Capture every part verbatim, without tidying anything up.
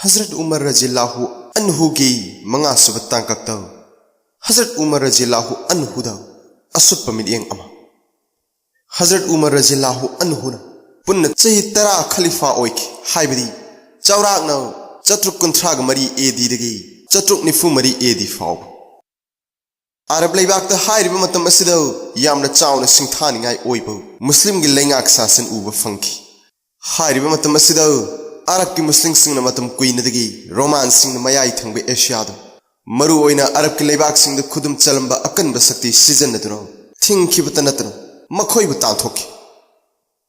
ꯍꯖꯔꯠ ꯎꯃꯔ ꯔꯖꯤꯌꯜꯂꯥꯍꯨ ꯑꯟꯍꯨꯒꯤ ꯃꯉꯥꯁꯨꯕ ꯇꯥꯡꯀꯛꯇ ꯍꯖꯔꯠ ꯎꯃꯔ ꯔꯖꯤꯌꯜꯂꯥꯍꯨ ꯑꯟꯍꯨꯗ ꯑꯁꯨꯞꯄ ꯃꯤꯠꯌꯦꯡ ꯑꯃ꯫ ꯍꯖꯔꯠ ꯎꯃꯔ ꯔꯖꯤꯌꯜꯂꯥꯍꯨ ꯑꯟꯍꯨꯅ ꯄꯨꯟꯅ ꯆꯍꯤ ꯇꯔꯥ ꯈꯂꯤꯐꯥ ꯑꯣꯏꯈꯤ, ꯍꯥꯏꯕꯗꯤ ꯆꯥꯎꯔꯥꯛꯅ ꯆꯥꯇ꯭ꯔꯨꯛ ꯀꯨꯟꯊ꯭ꯔꯥ ꯃꯔꯤ ꯑꯦ ꯗꯤꯗꯒꯤ ꯆꯥꯇ꯭ꯔꯨꯛ ꯅꯤꯐꯨ ꯃꯔꯤ ꯑꯦ ꯗꯤ ꯐꯥꯎꯕ꯫ ꯑꯔꯕ ꯂꯩꯕꯥꯛꯇ ꯍꯥꯏꯔꯤꯕ ꯃꯇꯝ ꯑꯁꯤꯗ ꯌꯥꯝꯅ ꯆꯥꯎꯅ ꯁꯤꯡꯊꯥꯅꯤꯡꯉꯥꯏ ꯑꯣꯏꯕ ꯃꯨꯁꯂꯤꯝꯒꯤ ꯂꯩꯉꯥꯛ ꯁꯥꯁꯟ ꯎꯕ ꯐꯪꯈꯤ꯫ ꯍꯥꯏꯔꯤꯕ ꯃꯇꯝ ꯑꯁꯤꯗ ꯑꯔꯕꯀꯤ ꯃꯨꯁꯂꯤꯝꯁꯤꯡꯅ ꯃꯇꯝ ꯀꯨꯏꯅꯗꯒꯤ ꯔꯣꯃꯥꯟꯁꯤꯡꯅ ꯃꯌꯥꯏ ꯊꯪꯕ ꯑꯦꯁꯤꯌꯥꯗ, ꯃꯔꯨꯑꯣꯏꯅ ꯑꯔꯕꯀꯤ ꯂꯩꯕꯥꯛꯁꯤꯡꯗ ꯈꯨꯗꯨꯝ ꯆꯜꯂꯝꯕ ꯑꯀꯟꯕ ꯁꯛꯇꯤ ꯁꯤꯖꯤꯟꯅꯗꯨꯅ ꯊꯤꯡꯈꯤꯕꯇ ꯅꯠꯇꯅ ꯃꯈꯣꯏꯕꯨ ꯇꯥꯟꯊꯣꯛꯈꯤ꯫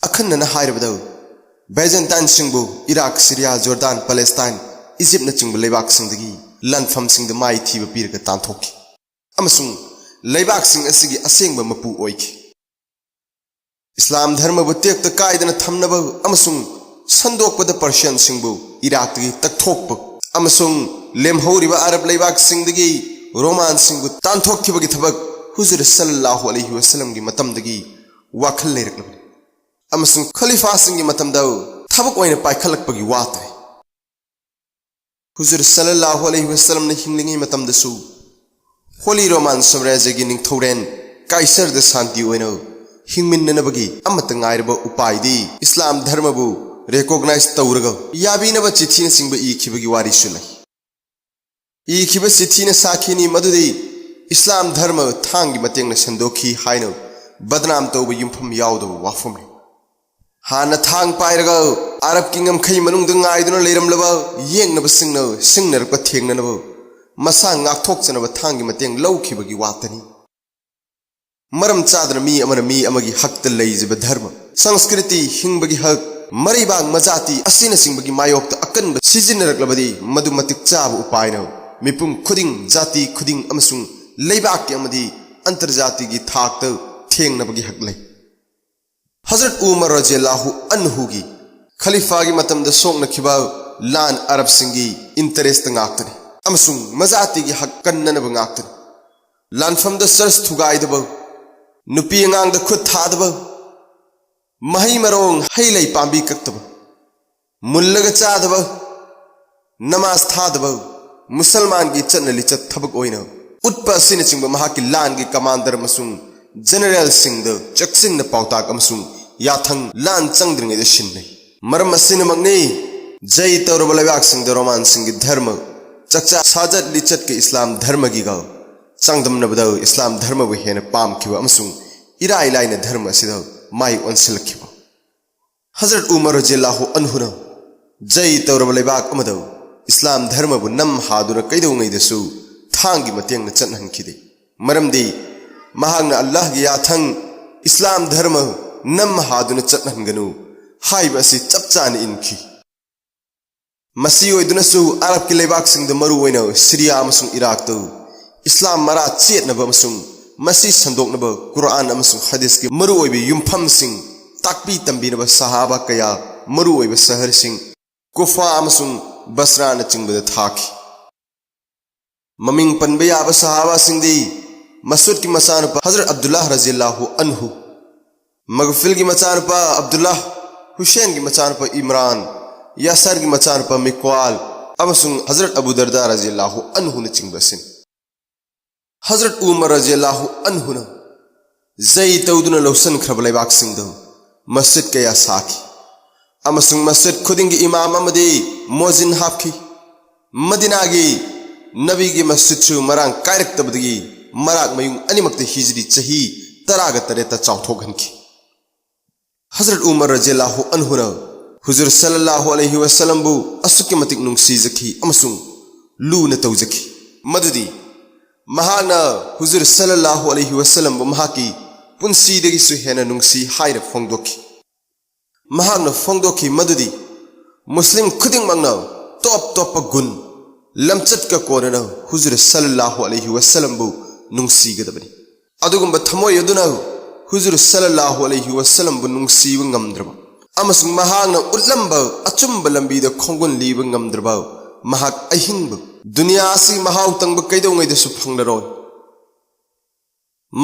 ꯑꯈꯟꯅꯅ ꯍꯥꯏꯔꯕꯗ, ꯕꯥꯏꯖꯦꯟꯇꯥꯏꯟꯁꯤꯡꯕꯨ ꯏꯔꯥꯛ, ꯁꯤꯔꯤꯌꯥ, ꯖꯣꯔꯗꯥꯟ, ꯄꯦꯂꯦꯁꯇꯥꯏꯟ, ꯏꯖꯤꯞꯅꯆꯤꯡꯕ ꯂꯩꯕꯥꯛꯁꯤꯡꯗꯒꯤ ꯂꯥꯟꯐꯝꯁꯤꯡꯗ ꯃꯥꯏꯊꯤꯕ ꯄꯤꯔꯒ ꯇꯥꯟꯊꯣꯛꯈꯤ꯫ ꯑꯃꯁꯨꯡ ꯂꯩꯕꯥꯛꯁꯤꯡ ꯑꯁꯤꯒꯤ ꯑꯁꯦꯡꯕ ꯃꯄꯨ ꯑꯣꯏꯈꯤ꯫ ꯏꯁꯂꯥꯝ ꯙꯔꯃꯕꯨ ꯇꯦꯛꯇ ꯀꯥꯏꯗꯅ ꯊꯝꯅꯕ ꯑꯃꯁꯨꯡ ꯁꯟꯗꯣꯛꯄꯗ ꯄꯔꯁꯤꯌꯟꯁꯤꯡꯕꯨ ꯏꯔꯥꯛꯇꯒꯤ ꯇꯛꯊꯣꯛꯄ ꯑꯃꯁꯨꯡ ꯂꯦꯝꯍꯧꯔꯤꯕ ꯑꯔꯕ ꯂꯩꯕꯥꯛꯁꯤꯡꯗꯒꯤ ꯔꯣꯃꯥꯟꯁꯤꯡꯕꯨ ꯇꯥꯟꯊꯣꯛꯈꯤꯕꯒꯤ ꯊꯕꯛ ꯍꯨꯖꯨꯔ ꯁꯜꯂꯜꯂꯥꯍꯨ ꯑꯂꯩꯍꯤ ꯋꯁꯜꯂꯝꯒꯤ ꯃꯇꯝꯗꯒꯤ ꯋꯥꯈꯜ ꯂꯩꯔꯛꯂꯕꯅꯤ꯫ ꯑꯃꯁꯨꯡ ꯈꯂꯤꯐꯥꯁꯤꯡꯒꯤ ꯃꯇꯝꯗ ꯊꯕꯛ ꯑꯣꯏꯅ ꯄꯥꯏꯈꯠꯂꯛꯄꯒꯤ ꯋꯥꯇꯅꯤ꯫ ꯍꯨꯖꯨꯔ ꯁꯜꯂꯜꯂꯥꯍꯨ ꯑꯂꯩꯍꯤ ꯋꯁꯜꯂꯝꯅ ꯍꯤꯡꯂꯤꯉꯩ ꯃꯇꯝꯗꯁꯨ ꯍꯣꯂꯤ ꯔꯣꯃꯥꯟ ꯁꯥꯝꯔꯥꯖ꯭ꯌꯒꯤ ꯅꯤꯡꯊꯧꯔꯦꯟ ꯀꯥꯏꯁꯔꯗ ꯁꯥꯟꯇꯤ ꯑꯣꯏꯅ ꯍꯤꯡꯃꯤꯟꯅꯅꯕꯒꯤ ꯑꯃꯠꯇ ꯉꯥꯏꯔꯕ ꯎꯄꯥꯏꯗꯤ ꯏꯁꯂꯥꯝ ꯙꯔꯃꯕꯨ ꯔꯦꯀꯣꯒꯅꯥꯏꯖ ꯇꯧꯔꯒ ꯌꯥꯕꯤꯅꯕ ꯆꯤꯊꯤꯅꯆꯤꯡꯕ ꯏꯈꯤꯕꯒꯤ ꯋꯥꯔꯤꯁꯨ ꯂꯩ꯫ ꯏꯈꯤꯕ ꯆꯤꯊꯤꯅ ꯁꯥꯈꯤꯅꯤ ꯃꯗꯨꯗꯤ ꯏꯁꯂꯥꯝ ꯙꯔꯃ ꯊꯥꯡꯒꯤ ꯃꯇꯦꯡꯅ ꯁꯟꯗꯣꯛꯈꯤ ꯍꯥꯏꯅ ꯕꯗꯅꯥꯝ ꯇꯧꯕ ꯌꯨꯝꯐꯝ ꯌꯥꯎꯗꯕ ꯋꯥꯐꯝꯅꯤ꯫ ꯍꯥꯟꯅ ꯊꯥꯡ ꯄꯥꯏꯔꯒ ꯑꯔꯕꯀꯤ ꯉꯝꯈꯩ ꯃꯅꯨꯡꯗ ꯉꯥꯏꯗꯨꯅ ꯂꯩꯔꯝꯂꯕ ꯌꯦꯛꯅꯕꯁꯤꯡꯅ ꯁꯤꯡꯅꯔꯛꯄ ꯊꯦꯡꯅꯅꯕ ꯃꯁꯥ ꯉꯥꯛꯊꯣꯛꯆꯅꯕ ꯊꯥꯡꯒꯤ ꯃꯇꯦꯡ ꯂꯧꯈꯤꯕꯒꯤ ꯋꯥꯇꯅꯤ꯫ ꯃꯔꯝ ꯆꯥꯗꯅ ꯃꯤ ꯑꯃꯅ ꯃꯤ ꯑꯃꯒꯤ ꯍꯛꯇ ꯂꯩꯖꯕ ꯙꯔꯃ, ꯁꯪꯁꯀ꯭ꯔꯤꯇꯤ, ꯍꯤꯡꯕꯒꯤ ꯍꯛ, ꯃꯔꯩꯕꯥꯛ, ꯃꯖꯥꯇꯤ ꯑꯁꯤꯅꯆꯤꯡꯕꯒꯤ ꯃꯥꯌꯣꯛꯇ ꯑꯀꯟꯕ ꯁꯤꯖꯤꯟꯅꯔꯛꯂꯕꯗꯤ ꯃꯗꯨ ꯃꯇꯤꯛ ꯆꯥꯕ ꯎꯄꯥꯏꯅ ꯃꯤꯄꯨꯝ ꯈꯨꯗꯤꯡ, ꯖꯥꯇꯤ ꯈꯨꯗꯤꯡ ꯑꯃꯁꯨꯡ ꯂꯩꯕꯥꯛꯀꯤ ꯑꯃꯗꯤ ꯑꯟꯇꯔꯖꯥꯇꯤꯒꯤ ꯊꯥꯛꯇ ꯊꯦꯡꯅꯕꯒꯤ ꯍꯛ ꯂꯩ꯫ ꯍꯖꯔꯠ ꯎꯃꯔ ꯔꯖꯤꯌꯜꯂꯥꯍꯨ ꯑꯟꯍꯨꯒꯤ ꯈꯂꯤꯐꯥꯒꯤ ꯃꯇꯝꯗ ꯁꯣꯛꯅꯈꯤꯕ ꯂꯥꯟ ꯑꯔꯕꯁꯤꯡꯒꯤ ꯏꯟꯇꯔꯦꯁꯇ ꯉꯥꯛꯇꯅꯤ ꯑꯃꯁꯨꯡ ꯃꯖꯥꯇꯤꯒꯤ ꯍꯛ ꯀꯟꯅꯅꯕ ꯉꯥꯛꯇꯅꯤ꯫ ꯂꯥꯟꯐꯝꯗ ꯆꯔꯆ ꯊꯨꯒꯥꯏꯗꯕ, ꯅꯨꯄꯤ ꯑꯉꯥꯡꯗ ꯈꯨꯠ ꯊꯥꯗꯕ, ꯃꯍꯩ ꯃꯔꯣꯡ ꯍꯩ ꯂꯩ ꯄꯥꯝꯕꯤ ꯀꯛꯇꯕ, ꯃꯨꯜꯂꯒ ꯆꯥꯗꯕ, ꯅꯃꯥꯖ ꯊꯥꯗꯕ, ꯃꯨꯁꯜꯃꯥꯟꯒꯤ ꯆꯠꯅ ꯂꯤꯆꯠ ꯊꯕꯛ ꯑꯣꯏꯅ ꯎꯠꯄ ꯑꯁꯤꯅꯆꯤꯡꯕ ꯃꯍꯥꯛꯀꯤ ꯂꯥꯟꯒꯤ ꯀꯃꯥꯟꯗꯔ ꯑꯃꯁꯨꯡ ꯖꯦꯅꯦꯔꯦꯜꯁꯤꯡꯗ ꯆꯦꯛꯁꯤꯟꯅ ꯄꯥꯎꯇꯥꯛ ꯑꯃꯁꯨꯡ ꯌꯥꯊꯪ ꯂꯥꯟ ꯆꯪꯗ꯭ꯔꯤꯉꯩꯗ ꯁꯤꯟꯅꯩ꯫ ꯃꯔꯝ ꯑꯁꯤꯅꯃꯛꯅꯤ ꯖꯩ ꯇꯧꯔꯕ ꯂꯩꯕꯥꯛꯁꯤꯡꯗ ꯔꯣꯃꯥꯟꯁꯤꯡꯒꯤ ꯙꯔꯃ, ꯆꯥꯛꯆꯥ ꯁꯥꯖꯠ ꯂꯤꯆꯠꯀ ꯏꯁꯂꯥꯝ ꯙꯔꯃꯒꯤꯒ ꯆꯥꯡꯗꯝꯅꯕꯗ ꯏꯁꯂꯥꯝ ꯙꯔꯃꯕꯨ ꯍꯦꯟꯅ ꯄꯥꯝꯈꯤꯕ ꯑꯃꯁꯨꯡ ꯏꯔꯥꯏ ꯂꯥꯏꯅ ꯙꯔꯃ ꯑꯁꯤꯗ ꯃꯥꯏ ꯑꯣꯟꯁꯤꯜꯂꯛꯈꯤꯕ꯫ ꯍꯖꯔꯠ ꯎꯃꯔ ꯔꯖꯤꯌꯜꯂꯥꯍꯨ ꯑꯟꯍꯨꯅ ꯖꯩ ꯇꯧꯔꯕ ꯂꯩꯕꯥꯛ ꯑꯃꯗ ꯏꯁꯂꯥꯝ ꯙꯔꯃꯕꯨ ꯅꯝ ꯍꯥꯗꯨꯅ ꯀꯩꯗꯧꯉꯩꯗꯁꯨ ꯊꯥꯡꯒꯤ ꯃꯇꯦꯡꯅ ꯆꯠꯍꯟꯈꯤꯗꯦ꯫ ꯃꯔꯝꯗꯤ ꯃꯍꯥꯛꯅ ꯑꯜꯂꯥꯍꯒꯤ ꯌꯥꯊꯪ ꯏꯁꯂꯥꯝ ꯙꯔꯃ ꯅꯝ ꯍꯥꯗꯨꯅ ꯆꯠꯍꯟꯒꯅꯨ ꯍꯥꯏꯕ ꯑꯁꯤ ꯆꯞ ꯆꯥꯅ ꯏꯟꯈꯤ꯫ ꯃꯁꯤ ꯑꯣꯏꯗꯨꯅꯁꯨ ꯑꯔꯕꯀꯤ ꯂꯩꯕꯥꯛꯁꯤꯡꯗ, ꯃꯔꯨꯑꯣꯏꯅ ꯁꯤꯔꯤꯌꯥ ꯑꯃꯁꯨꯡ ꯏꯔꯥꯛꯇ, ꯏꯁꯂꯥꯝ ꯃꯔꯥ ꯆꯦꯠꯅꯕ ꯑꯃꯁꯨꯡ ꯃꯁꯤ ꯁꯟꯗꯣꯛꯅꯕ ꯀꯨꯔꯑꯥꯟ ꯑꯃꯁꯨꯡ ꯍꯗꯤꯁꯀꯤ ꯃꯔꯨꯑꯣꯏꯕ ꯌꯨꯝꯐꯝꯁꯤꯡ ꯇꯥꯛꯄꯤ ꯇꯝꯕꯤꯅꯕ ꯁꯍꯥꯕꯥ ꯀꯌꯥ ꯃꯔꯨꯑꯣꯏꯕ ꯁꯍꯔꯁꯤꯡ ꯀꯨꯐꯥ ꯑꯃꯁꯨꯡ ꯕꯁ꯭ꯔꯥꯅꯆꯤꯡꯕꯗ ꯊꯥꯈꯤ꯫ ꯃꯃꯤꯡ ꯄꯟꯕ ꯌꯥꯕ ꯁꯍꯥꯕꯥꯁꯤꯡꯗꯤ ꯃꯁꯨꯗꯀꯤ ꯃꯆꯥꯅꯨꯄꯥ ꯍꯖꯔꯠ ꯑꯕꯗꯨꯜꯂꯥꯍ ꯔꯖꯤꯌꯜꯂꯥꯍꯨ ꯑꯟꯍꯨ, ꯃꯒꯐꯤꯜꯒꯤ ꯃꯆꯥꯅꯨꯄꯥ ꯑꯕꯗꯨꯜꯂꯥꯍ, ꯍꯨꯁꯦꯟꯒꯤ ꯃꯆꯥꯅꯨꯄꯥ ꯏꯝꯔꯥꯟ, ꯌꯥꯁꯔꯒꯤ ꯃꯆꯥꯅꯨꯄꯥ ꯃꯤꯀ꯭ꯋꯥꯜ ꯑꯃꯁꯨꯡ ꯍꯖꯔꯠ ꯑꯕꯨ ꯗꯔꯗꯥ ꯔꯖꯤꯌꯜꯂꯥꯍꯨ ꯑꯟꯍꯨꯅꯆꯤꯡꯕ ꯑꯁꯤꯅꯤ꯫ ꯍꯖꯔꯠ ꯎꯃꯔ ꯔꯖꯤꯌꯜꯂꯥꯍꯨ ꯑꯟꯍꯨꯅ ꯖꯩ ꯇꯧꯗꯨꯅ ꯂꯧꯁꯤꯟꯈ꯭ꯔꯕ ꯂꯩꯕꯥꯛꯁꯤꯡꯗ ꯃꯁꯖꯤꯗ ꯀꯌꯥ ꯁꯥꯈꯤ ꯑꯃꯁꯨꯡ ꯃꯁꯖꯤꯗ ꯈꯨꯗꯤꯡꯒꯤ ꯏꯃꯥꯝ ꯑꯃꯗꯤ ꯃꯣꯖꯤꯟ ꯍꯥꯞꯈꯤ꯫ ꯃꯗꯤꯅꯥꯒꯤ ꯅꯕꯤꯒꯤ ꯃꯁꯖꯤꯗꯁꯨ ꯃꯔꯥꯡ ꯀꯥꯏꯔꯛꯇꯕꯗꯒꯤ ꯃꯔꯥꯛ ꯃꯌꯨꯡ ꯑꯅꯤꯃꯛꯇ ꯍꯤꯖ꯭ꯔꯤ ꯆꯍꯤ ꯇꯔꯥꯒ ꯇꯔꯦꯠꯇ ꯆꯥꯎꯊꯣꯛꯍꯟꯈꯤ꯫ ꯍꯖꯔꯠ ꯎꯃꯔ ꯔꯖꯤꯌꯜꯂꯥꯍꯨ ꯑꯟꯍꯨꯅ ꯍꯨꯖꯨꯔ ꯁꯜꯂꯜꯂꯥꯍꯨ ꯑꯂꯩꯍꯤ ꯋꯁꯜꯂꯝꯕꯨ ꯑꯁꯨꯛꯀꯤ ꯃꯇꯤꯛ ꯅꯨꯡꯁꯤꯖꯈꯤ ꯑꯃꯁꯨꯡ ꯂꯨꯅ ꯇꯧꯖꯈꯤ, ꯃꯗꯨꯗꯤ ꯃꯍꯥꯛꯅ ꯍꯨꯖꯨꯔ ꯁꯜꯂꯜꯂꯥꯍꯨ ꯑꯂꯩꯍꯤ ꯋꯁꯜꯂꯝꯕꯨ ꯃꯍꯥꯛꯀꯤ ꯄꯨꯟꯁꯤꯗꯒꯤꯁꯨ ꯍꯦꯟꯅ ꯅꯨꯡꯁꯤ ꯍꯥꯏꯅ ꯐꯣꯡꯗꯣꯛꯈꯤ꯫ ꯃꯍꯥꯛꯅ ꯐꯣꯡꯗꯣꯛꯈꯤ ꯃꯗꯨꯗꯤ ꯃꯨꯁꯂꯤꯝ ꯈꯨꯗꯤꯡꯃꯛꯅ ꯇꯣꯞ ꯇꯣꯞꯄ ꯒꯨꯟ, ꯂꯝꯆꯠꯀ ꯀꯣꯟꯅꯅ ꯍꯨꯖꯨꯔ ꯁꯜꯂꯜꯂꯥꯍꯨ ꯑꯂꯩꯍꯤ ꯋꯁꯜꯂꯝꯕꯨ ꯅꯨꯡꯁꯤꯒꯗꯕꯅꯤ꯫ ꯑꯗꯨꯒꯨꯝꯕ ꯊꯃꯣꯏ ꯑꯗꯨꯅ ꯍꯨꯖꯨꯔ ꯁꯜꯂꯜꯂꯥꯍꯨ ꯑꯂꯩꯍꯤ ꯋꯁꯜꯂꯝꯕꯨ ꯅꯨꯡꯁꯤꯕ ꯉꯝꯗ꯭ꯔꯕ ꯑꯃꯁꯨꯡ ꯃꯍꯥꯛꯅ ꯎꯠꯂꯝꯕ ꯑꯆꯨꯝꯕ ꯂꯝꯕꯤꯗ ꯈꯣꯡꯒꯨꯟ ꯂꯤꯕ ꯉꯝꯗ꯭ꯔꯕ ꯃꯍꯥꯛ ꯑꯍꯤꯡꯕ ꯗꯨꯅꯤꯌꯥ ꯑꯁꯤ ꯃꯍꯥꯎ ꯇꯪꯕ ꯀꯩꯗꯧꯉꯩꯗꯁꯨ ꯐꯪꯂꯔꯣꯏ꯫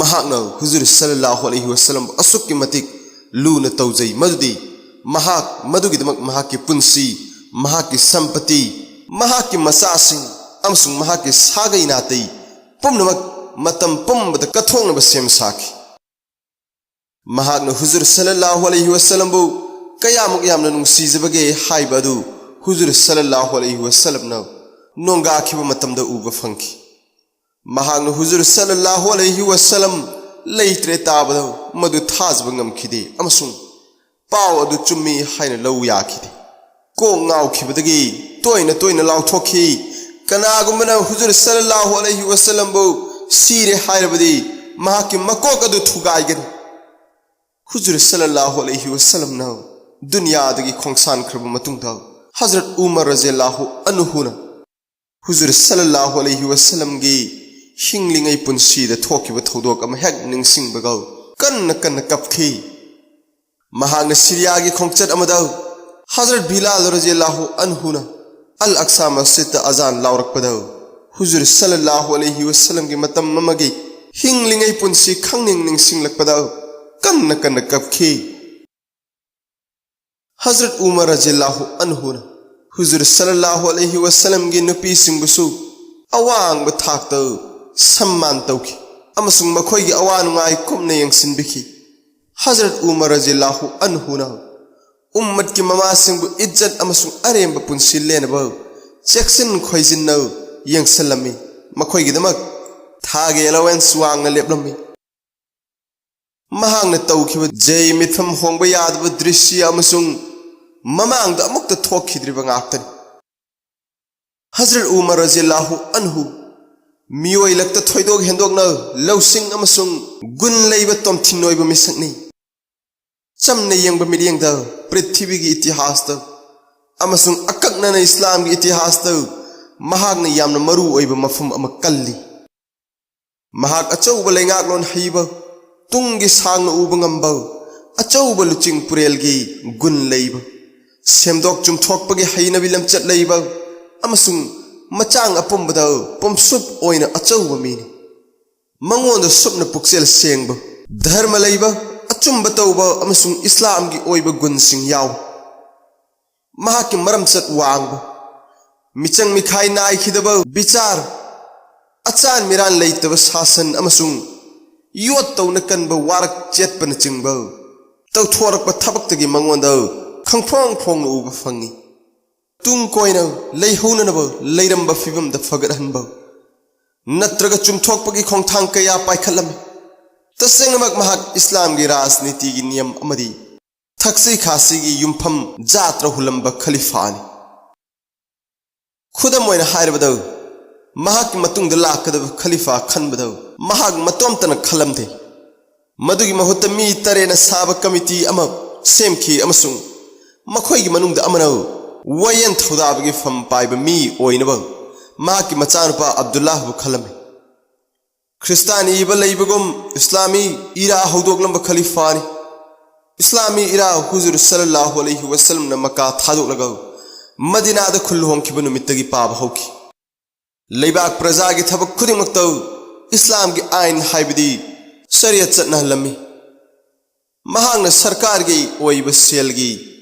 ꯃꯍꯥꯛꯅ ꯍꯨꯖꯨꯔ ꯁꯜꯂꯜꯂꯥꯍꯨ ꯑꯂꯩꯍꯤ ꯋꯁꯜꯂꯝꯕꯨ ꯑꯁꯨꯛꯀꯤ ꯃꯇꯤꯛ ꯂꯨꯅ ꯇꯧꯖꯩ ꯃꯗꯨꯗꯤ ꯃꯍꯥꯛ ꯃꯗꯨꯒꯤꯗꯃꯛ ꯃꯍꯥꯛꯀꯤ ꯄꯨꯟꯁꯤ, ꯃꯍꯥꯛꯀꯤ ꯁꯝꯄꯇꯤ, ꯃꯍꯥꯛꯀꯤ ꯃꯆꯥꯁꯤꯡ ꯑꯃꯁꯨꯡ ꯃꯍꯥꯛꯀꯤ ꯁꯥꯒꯩ ꯅꯥꯇꯩ ꯄꯨꯝꯅꯃꯛ ꯃꯇꯝ ꯄꯨꯝꯕꯗ ꯀꯠꯊꯣꯛꯅꯕ ꯁꯦꯝ ꯁꯥꯈꯤ꯫ ꯃꯍꯥꯛꯅ ꯍꯨꯖꯨꯔ ꯁꯜꯂꯜꯂꯥꯍꯨ ꯑꯂꯩꯍꯤ ꯋꯁꯜꯂꯝꯕꯨ ꯀꯌꯥꯃꯨꯛ ꯌꯥꯝꯅ ꯅꯨꯡꯁꯤꯖꯕꯒꯦ ꯍꯥꯏꯕ ꯑꯗꯨ ꯍꯨꯖꯨꯔ ꯁꯜꯂꯜꯂꯥꯍꯨ ꯑꯂꯩꯍꯤ ꯋꯁꯜꯂꯝꯅ ꯅꯣꯡꯒꯥꯈꯤꯕ ꯃꯇꯝꯗ ꯎꯕ ꯐꯪꯈꯤ꯫ ꯃꯍꯥꯛꯅ ꯍꯨꯖꯨꯔ ꯁꯜꯂꯜꯂꯥꯍꯨ ꯑꯂꯩꯍꯤ ꯋꯁꯜꯂꯝ ꯂꯩꯇ꯭ꯔꯦ ꯇꯥꯕꯗ ꯃꯗꯨ ꯊꯥꯖꯕ ꯉꯝꯈꯤꯗꯦ ꯑꯃꯁꯨꯡ ꯄꯥꯎ ꯑꯗꯨ ꯆꯨꯝꯃꯤ ꯍꯥꯏꯅ ꯂꯧ ꯌꯥꯈꯤꯗꯦ꯫ ꯀꯣꯛ ꯉꯥꯎꯈꯤꯕꯗꯒꯤ ꯇꯣꯏꯅ ꯇꯣꯏꯅ ꯂꯥꯎꯊꯣꯛꯈꯤ, "ꯀꯅꯥꯒꯨꯝꯕꯅ ꯍꯨꯖꯨꯔ ꯁꯜꯂꯜꯂꯥꯍꯨ ꯑꯂꯩꯍꯤ ꯋꯁꯜꯂꯝꯕꯨ ꯁꯤꯔꯦ ꯍꯥꯏꯔꯕꯗꯤ ꯃꯍꯥꯛꯀꯤ ꯃꯀꯣꯛ ꯑꯗꯨ ꯊꯨꯒꯥꯏꯒꯅꯤ꯫" ꯍꯨꯖꯨꯔ ꯁꯜꯂꯜꯂꯥꯍꯨ ꯑꯂꯩꯍꯤ ꯋꯁꯜꯂꯝꯅ ꯗꯨꯅꯤꯌꯥꯗꯒꯤ ꯈꯣꯡꯁꯥꯟꯈ꯭ꯔꯕ ꯃꯇꯨꯡꯗ ꯍꯖꯔꯠ ꯎꯃꯔ ꯔꯖꯤꯌꯜꯂꯥꯍꯨ ꯑꯟꯍꯨꯅ ꯍꯨꯖꯨꯔ ꯁꯜꯂꯜꯂꯥꯍꯨ ꯑꯂꯩꯍꯤ ꯋꯁꯜꯂꯝꯒꯤ ꯍꯤꯡꯂꯤꯉꯩ ꯄꯨꯟꯁꯤꯗ ꯊꯣꯛꯈꯤꯕ ꯊꯧꯗꯣꯛ ꯑꯃ ꯍꯦꯛ ꯅꯤꯡꯁꯤꯡꯕꯒ ꯀꯟꯅ ꯀꯟꯅ ꯀꯞꯈꯤ꯫ ꯃꯍꯥꯛꯅ ꯁꯤꯔꯤꯌꯥꯒꯤ ꯈꯣꯡꯆꯠ ꯑꯃꯗ ꯍꯖꯔꯠ ꯕꯤꯂꯥꯜ ꯔꯖꯤꯌꯜꯂꯥꯍꯨ ꯑꯟꯍꯨꯅ ꯑꯜ ꯑꯛꯁꯥ ꯃꯁꯖꯤꯗꯇ ꯑꯖꯥꯟ ꯂꯥꯎꯔꯛꯄꯗ ꯍꯨꯖꯨꯔ ꯁꯜꯂꯜꯂꯥꯍꯨ ꯑꯂꯩꯍꯤ ꯋꯁꯜꯂꯝꯒꯤ ꯃꯇꯝ ꯑꯃꯒꯤ ꯍꯤꯡꯂꯤꯉꯩ ꯄꯨꯟꯁꯤ ꯈꯪꯅꯤꯡ ꯅꯤꯡꯁꯤꯡꯂꯛꯄꯗ ꯀꯟꯅ ꯀꯟꯅ ꯀꯞꯈꯤ꯫ ꯍꯖꯔꯠ ꯎꯃꯔ ꯔꯖꯤꯌꯜꯂꯥꯍꯨ ꯑꯟꯍꯨꯅ ꯍꯨꯖꯨꯔ ꯁꯜꯂꯜꯂꯥꯍꯨ ꯑꯂꯩꯍꯤ ꯋꯁꯜꯂꯝꯒꯤ ꯅꯨꯄꯤꯁꯤꯡꯕꯨꯁꯨ ꯑꯋꯥꯡꯕ ꯊꯥꯛꯇ ꯁꯝꯃꯥꯟ ꯇꯧꯈꯤ ꯑꯃꯁꯨꯡ ꯃꯈꯣꯏꯒꯤ ꯑꯋꯥ ꯅꯨꯡꯉꯥꯏ ꯀꯨꯞꯅ ꯌꯦꯡꯁꯤꯟꯕꯤꯈꯤ꯫ ꯍꯖꯔꯠ ꯎꯃꯔ ꯔꯖꯤꯌꯜꯂꯥꯍꯨ ꯑꯟꯍꯨꯅ ꯎꯝꯃꯠꯀꯤ ꯃꯃꯥꯁꯤꯡꯕꯨ ꯏꯖꯠ ꯑꯃꯁꯨꯡ ꯑꯔꯦꯝꯕ ꯄꯨꯟꯁꯤ ꯂꯦꯟꯅꯕ ꯆꯦꯛꯁꯤꯟ ꯈꯣꯏꯖꯤꯟꯅ ꯌꯦꯡꯁꯤꯜꯂꯝꯃꯤ꯫ ꯃꯈꯣꯏꯒꯤꯗꯃꯛ ꯊꯥꯒꯤ ꯑꯦꯂꯣꯋꯦꯟꯁ ꯋꯥꯡꯅ ꯂꯦꯞꯂꯝꯃꯤ꯫ ꯃꯍꯥꯛꯅ ꯇꯧꯈꯤꯕ ꯖꯩ ꯃꯤꯐꯝ ꯍꯣꯡꯕ ꯌꯥꯗꯕ ꯗ꯭ꯔꯤꯁ꯭ꯌ ꯑꯃꯁꯨꯡ ꯃꯃꯥꯡꯗ ꯑꯃꯨꯛꯇ ꯊꯣꯛꯈꯤꯗ꯭ꯔꯤꯕ ꯉꯥꯛꯇꯅꯤ꯫ ꯍꯖꯔꯠ ꯎꯃꯔ ꯔꯖꯤꯌꯜꯂꯥꯍꯨ ꯑꯟꯍꯨ ꯃꯤꯑꯣꯏ ꯂꯛꯇ ꯊꯣꯏꯗꯣꯛ ꯍꯦꯟꯗꯣꯛꯅ ꯂꯧꯁꯤꯡ ꯑꯃꯁꯨꯡ ꯒꯨꯟ ꯂꯩꯕ ꯇꯣꯝꯊꯤꯟ ꯑꯣꯏꯕ ꯃꯤꯁꯛꯅꯤ꯫ ꯆꯝꯅ ꯌꯦꯡꯕ ꯃꯤꯠꯌꯦꯡꯗ ꯄ꯭ꯔꯤꯊꯤꯕꯤꯒꯤ ꯏꯇꯤꯍꯥꯁꯇ ꯑꯃꯁꯨꯡ ꯑꯀꯛꯅꯅ ꯏꯁꯂꯥꯝꯒꯤ ꯏꯇꯤꯍꯥꯁꯇ ꯃꯍꯥꯛꯅ ꯌꯥꯝꯅ ꯃꯔꯨ ꯑꯣꯏꯕ ꯃꯐꯝ ꯑꯃ ꯀꯜꯂꯤ꯫ ꯃꯍꯥꯛ ꯑꯆꯧꯕ ꯂꯩꯉꯥꯛꯂꯣꯟ ꯍꯩꯕ, ꯇꯨꯡꯒꯤ ꯁꯥꯡꯅ ꯎꯕ ꯉꯝꯕ, ꯑꯆꯧꯕ ꯂꯨꯆꯤꯡ ꯄꯨꯔꯦꯜꯒꯤ ꯒꯨꯟ ꯂꯩꯕ, ꯁꯦꯝꯗꯣꯛ ꯆꯨꯝꯊꯣꯛꯄꯒꯤ ꯍꯩꯅꯕꯤ ꯂꯝꯆꯠ ꯂꯩꯕ, ꯑꯃꯁꯨꯡ ꯃꯆꯥꯡ ꯑꯄꯨꯝꯕꯗ ꯄꯨꯝꯁꯨꯞ ꯑꯣꯏꯅ ꯑꯆꯧꯕ ꯃꯤꯅꯤ꯫ ꯃꯉꯣꯟꯗ ꯁꯨꯞꯅ ꯄꯨꯛꯆꯦꯜ ꯁꯦꯡꯕ, ꯙꯔꯃ ꯂꯩꯕ, ꯑꯆꯨꯝꯕ ꯇꯧꯕ ꯑꯃꯁꯨꯡ ꯏꯁꯂꯥꯝꯒꯤ ꯑꯣꯏꯕ ꯒꯨꯟꯁꯤꯡ ꯌꯥꯎꯏ꯫ ꯃꯍꯥꯛꯀꯤ ꯃꯔꯝꯆꯠ ꯋꯥꯡꯕ, ꯃꯤꯆꯪ ꯃꯤꯈꯥꯏ ꯅꯥꯏꯈꯤꯗꯕ ꯕꯤꯆꯥꯔ, ꯑꯆꯥꯟ ꯃꯤꯔꯥꯟ ꯂꯩꯇꯕ ꯁꯥꯁꯟ ꯑꯃꯁꯨꯡ ꯌꯣꯠ ꯇꯧꯅ ꯀꯟꯕ ꯋꯥꯔꯛ ꯆꯦꯠꯄꯅꯆꯤꯡꯕ ꯇꯧꯊꯣꯔꯛꯄ ꯊꯕꯛꯇꯒꯤ ꯃꯉꯣꯟꯗ ꯈꯪꯐꯣꯡ ꯐꯣꯡꯅ ꯎꯕ ꯐꯪꯏ꯫ ꯇꯨꯡ ꯀꯣꯏꯅ ꯂꯩꯍꯧꯅꯅꯕ ꯂꯩꯔꯝꯕ ꯐꯤꯕꯝꯗ ꯐꯒꯠꯍꯟꯕ ꯅꯠꯇ꯭ꯔꯒ ꯆꯨꯝꯊꯣꯛꯄꯒꯤ ꯈꯣꯡꯊꯥꯡ ꯀꯌꯥ ꯄꯥꯏꯈꯠꯂꯝꯃꯤ꯫ ꯇꯁꯦꯡꯅꯃꯛ ꯃꯍꯥꯛ ꯏꯁꯂꯥꯝꯒꯤ ꯔꯥꯖꯅꯤꯇꯤꯒꯤ ꯅꯤꯌꯝ ꯑꯃꯗꯤ ꯊꯛꯁꯤ ꯈꯥꯁꯤꯒꯤ ꯌꯨꯝꯐꯝ ꯖꯥꯇ꯭ꯔ ꯍꯨꯜꯂꯝꯕ ꯈꯂꯤꯐꯥꯅꯤ꯫ ꯈꯨꯗꯝ ꯑꯣꯏꯅ ꯍꯥꯏꯔꯕꯗ, ꯃꯍꯥꯛꯀꯤ ꯃꯇꯨꯡꯗ ꯂꯥꯛꯀꯗꯕ ꯈꯂꯤꯐꯥ ꯈꯟꯕꯗ ꯃꯍꯥꯛ ꯃꯇꯣꯝꯇꯅ ꯈꯜꯂꯝꯗꯦ꯫ ꯃꯗꯨꯒꯤ ꯃꯍꯨꯠꯇ ꯃꯤ ꯇꯔꯦꯠꯅ ꯁꯥꯕ ꯀꯃꯤꯇꯤ ꯑꯃ ꯁꯦꯝꯈꯤ ꯑꯃꯁꯨꯡ ꯃꯈꯣꯏꯒꯤ ꯃꯅꯨꯡꯗ ꯑꯃꯅ ꯋꯥꯌꯦꯜ ꯊꯧꯗꯥꯕꯒꯤ ꯐꯝ ꯄꯥꯏꯕ ꯃꯤ ꯑꯣꯏꯅꯕ ꯃꯍꯥꯛꯀꯤ ꯃꯆꯥꯅꯨꯄꯥ ꯑꯕꯗꯨꯜꯂꯥꯍꯕꯨ ꯈꯜꯂꯝꯃꯤ꯫ ꯈ꯭ꯔꯤꯁꯇꯥꯟ ꯏꯕ ꯂꯩꯕꯒꯨꯝ ꯏꯁꯂꯥꯃꯤ ꯏꯔꯥ ꯍꯧꯗꯣꯛꯂꯝꯕ ꯈꯂꯤꯐꯥꯅꯤ꯫ ꯏꯁꯂꯥꯃꯤ ꯏꯔꯥ ꯍꯨꯖꯨꯔ ꯁꯜꯂꯜꯂꯥꯍꯨ ꯑꯂꯩꯍꯤ ꯋꯁꯜꯂꯝꯅ ꯃꯀꯥ ꯊꯥꯗꯣꯛꯂꯒ ꯃꯗꯤꯅꯥꯗ ꯈꯨꯜ ꯍꯣꯡꯈꯤꯕ ꯅꯨꯃꯤꯠꯇꯒꯤ ꯄꯥꯕ ꯍꯧꯈꯤ꯫ ꯂꯩꯕꯥꯛ ꯄ꯭ꯔꯖꯥꯒꯤ ꯊꯕꯛ ꯈꯨꯗꯤꯡꯃꯛꯇ ꯏꯁꯂꯥꯝꯒꯤ ꯑꯥꯏꯟ ꯍꯥꯏꯕꯗꯤ ꯁꯔꯤꯌꯠ ꯆꯠꯅꯍꯜꯂꯝꯃꯤ꯫ ꯃꯍꯥꯛꯅ ꯁꯔꯀꯥꯔꯒꯤ ꯑꯣꯏꯕ ꯁꯦꯜꯒꯤ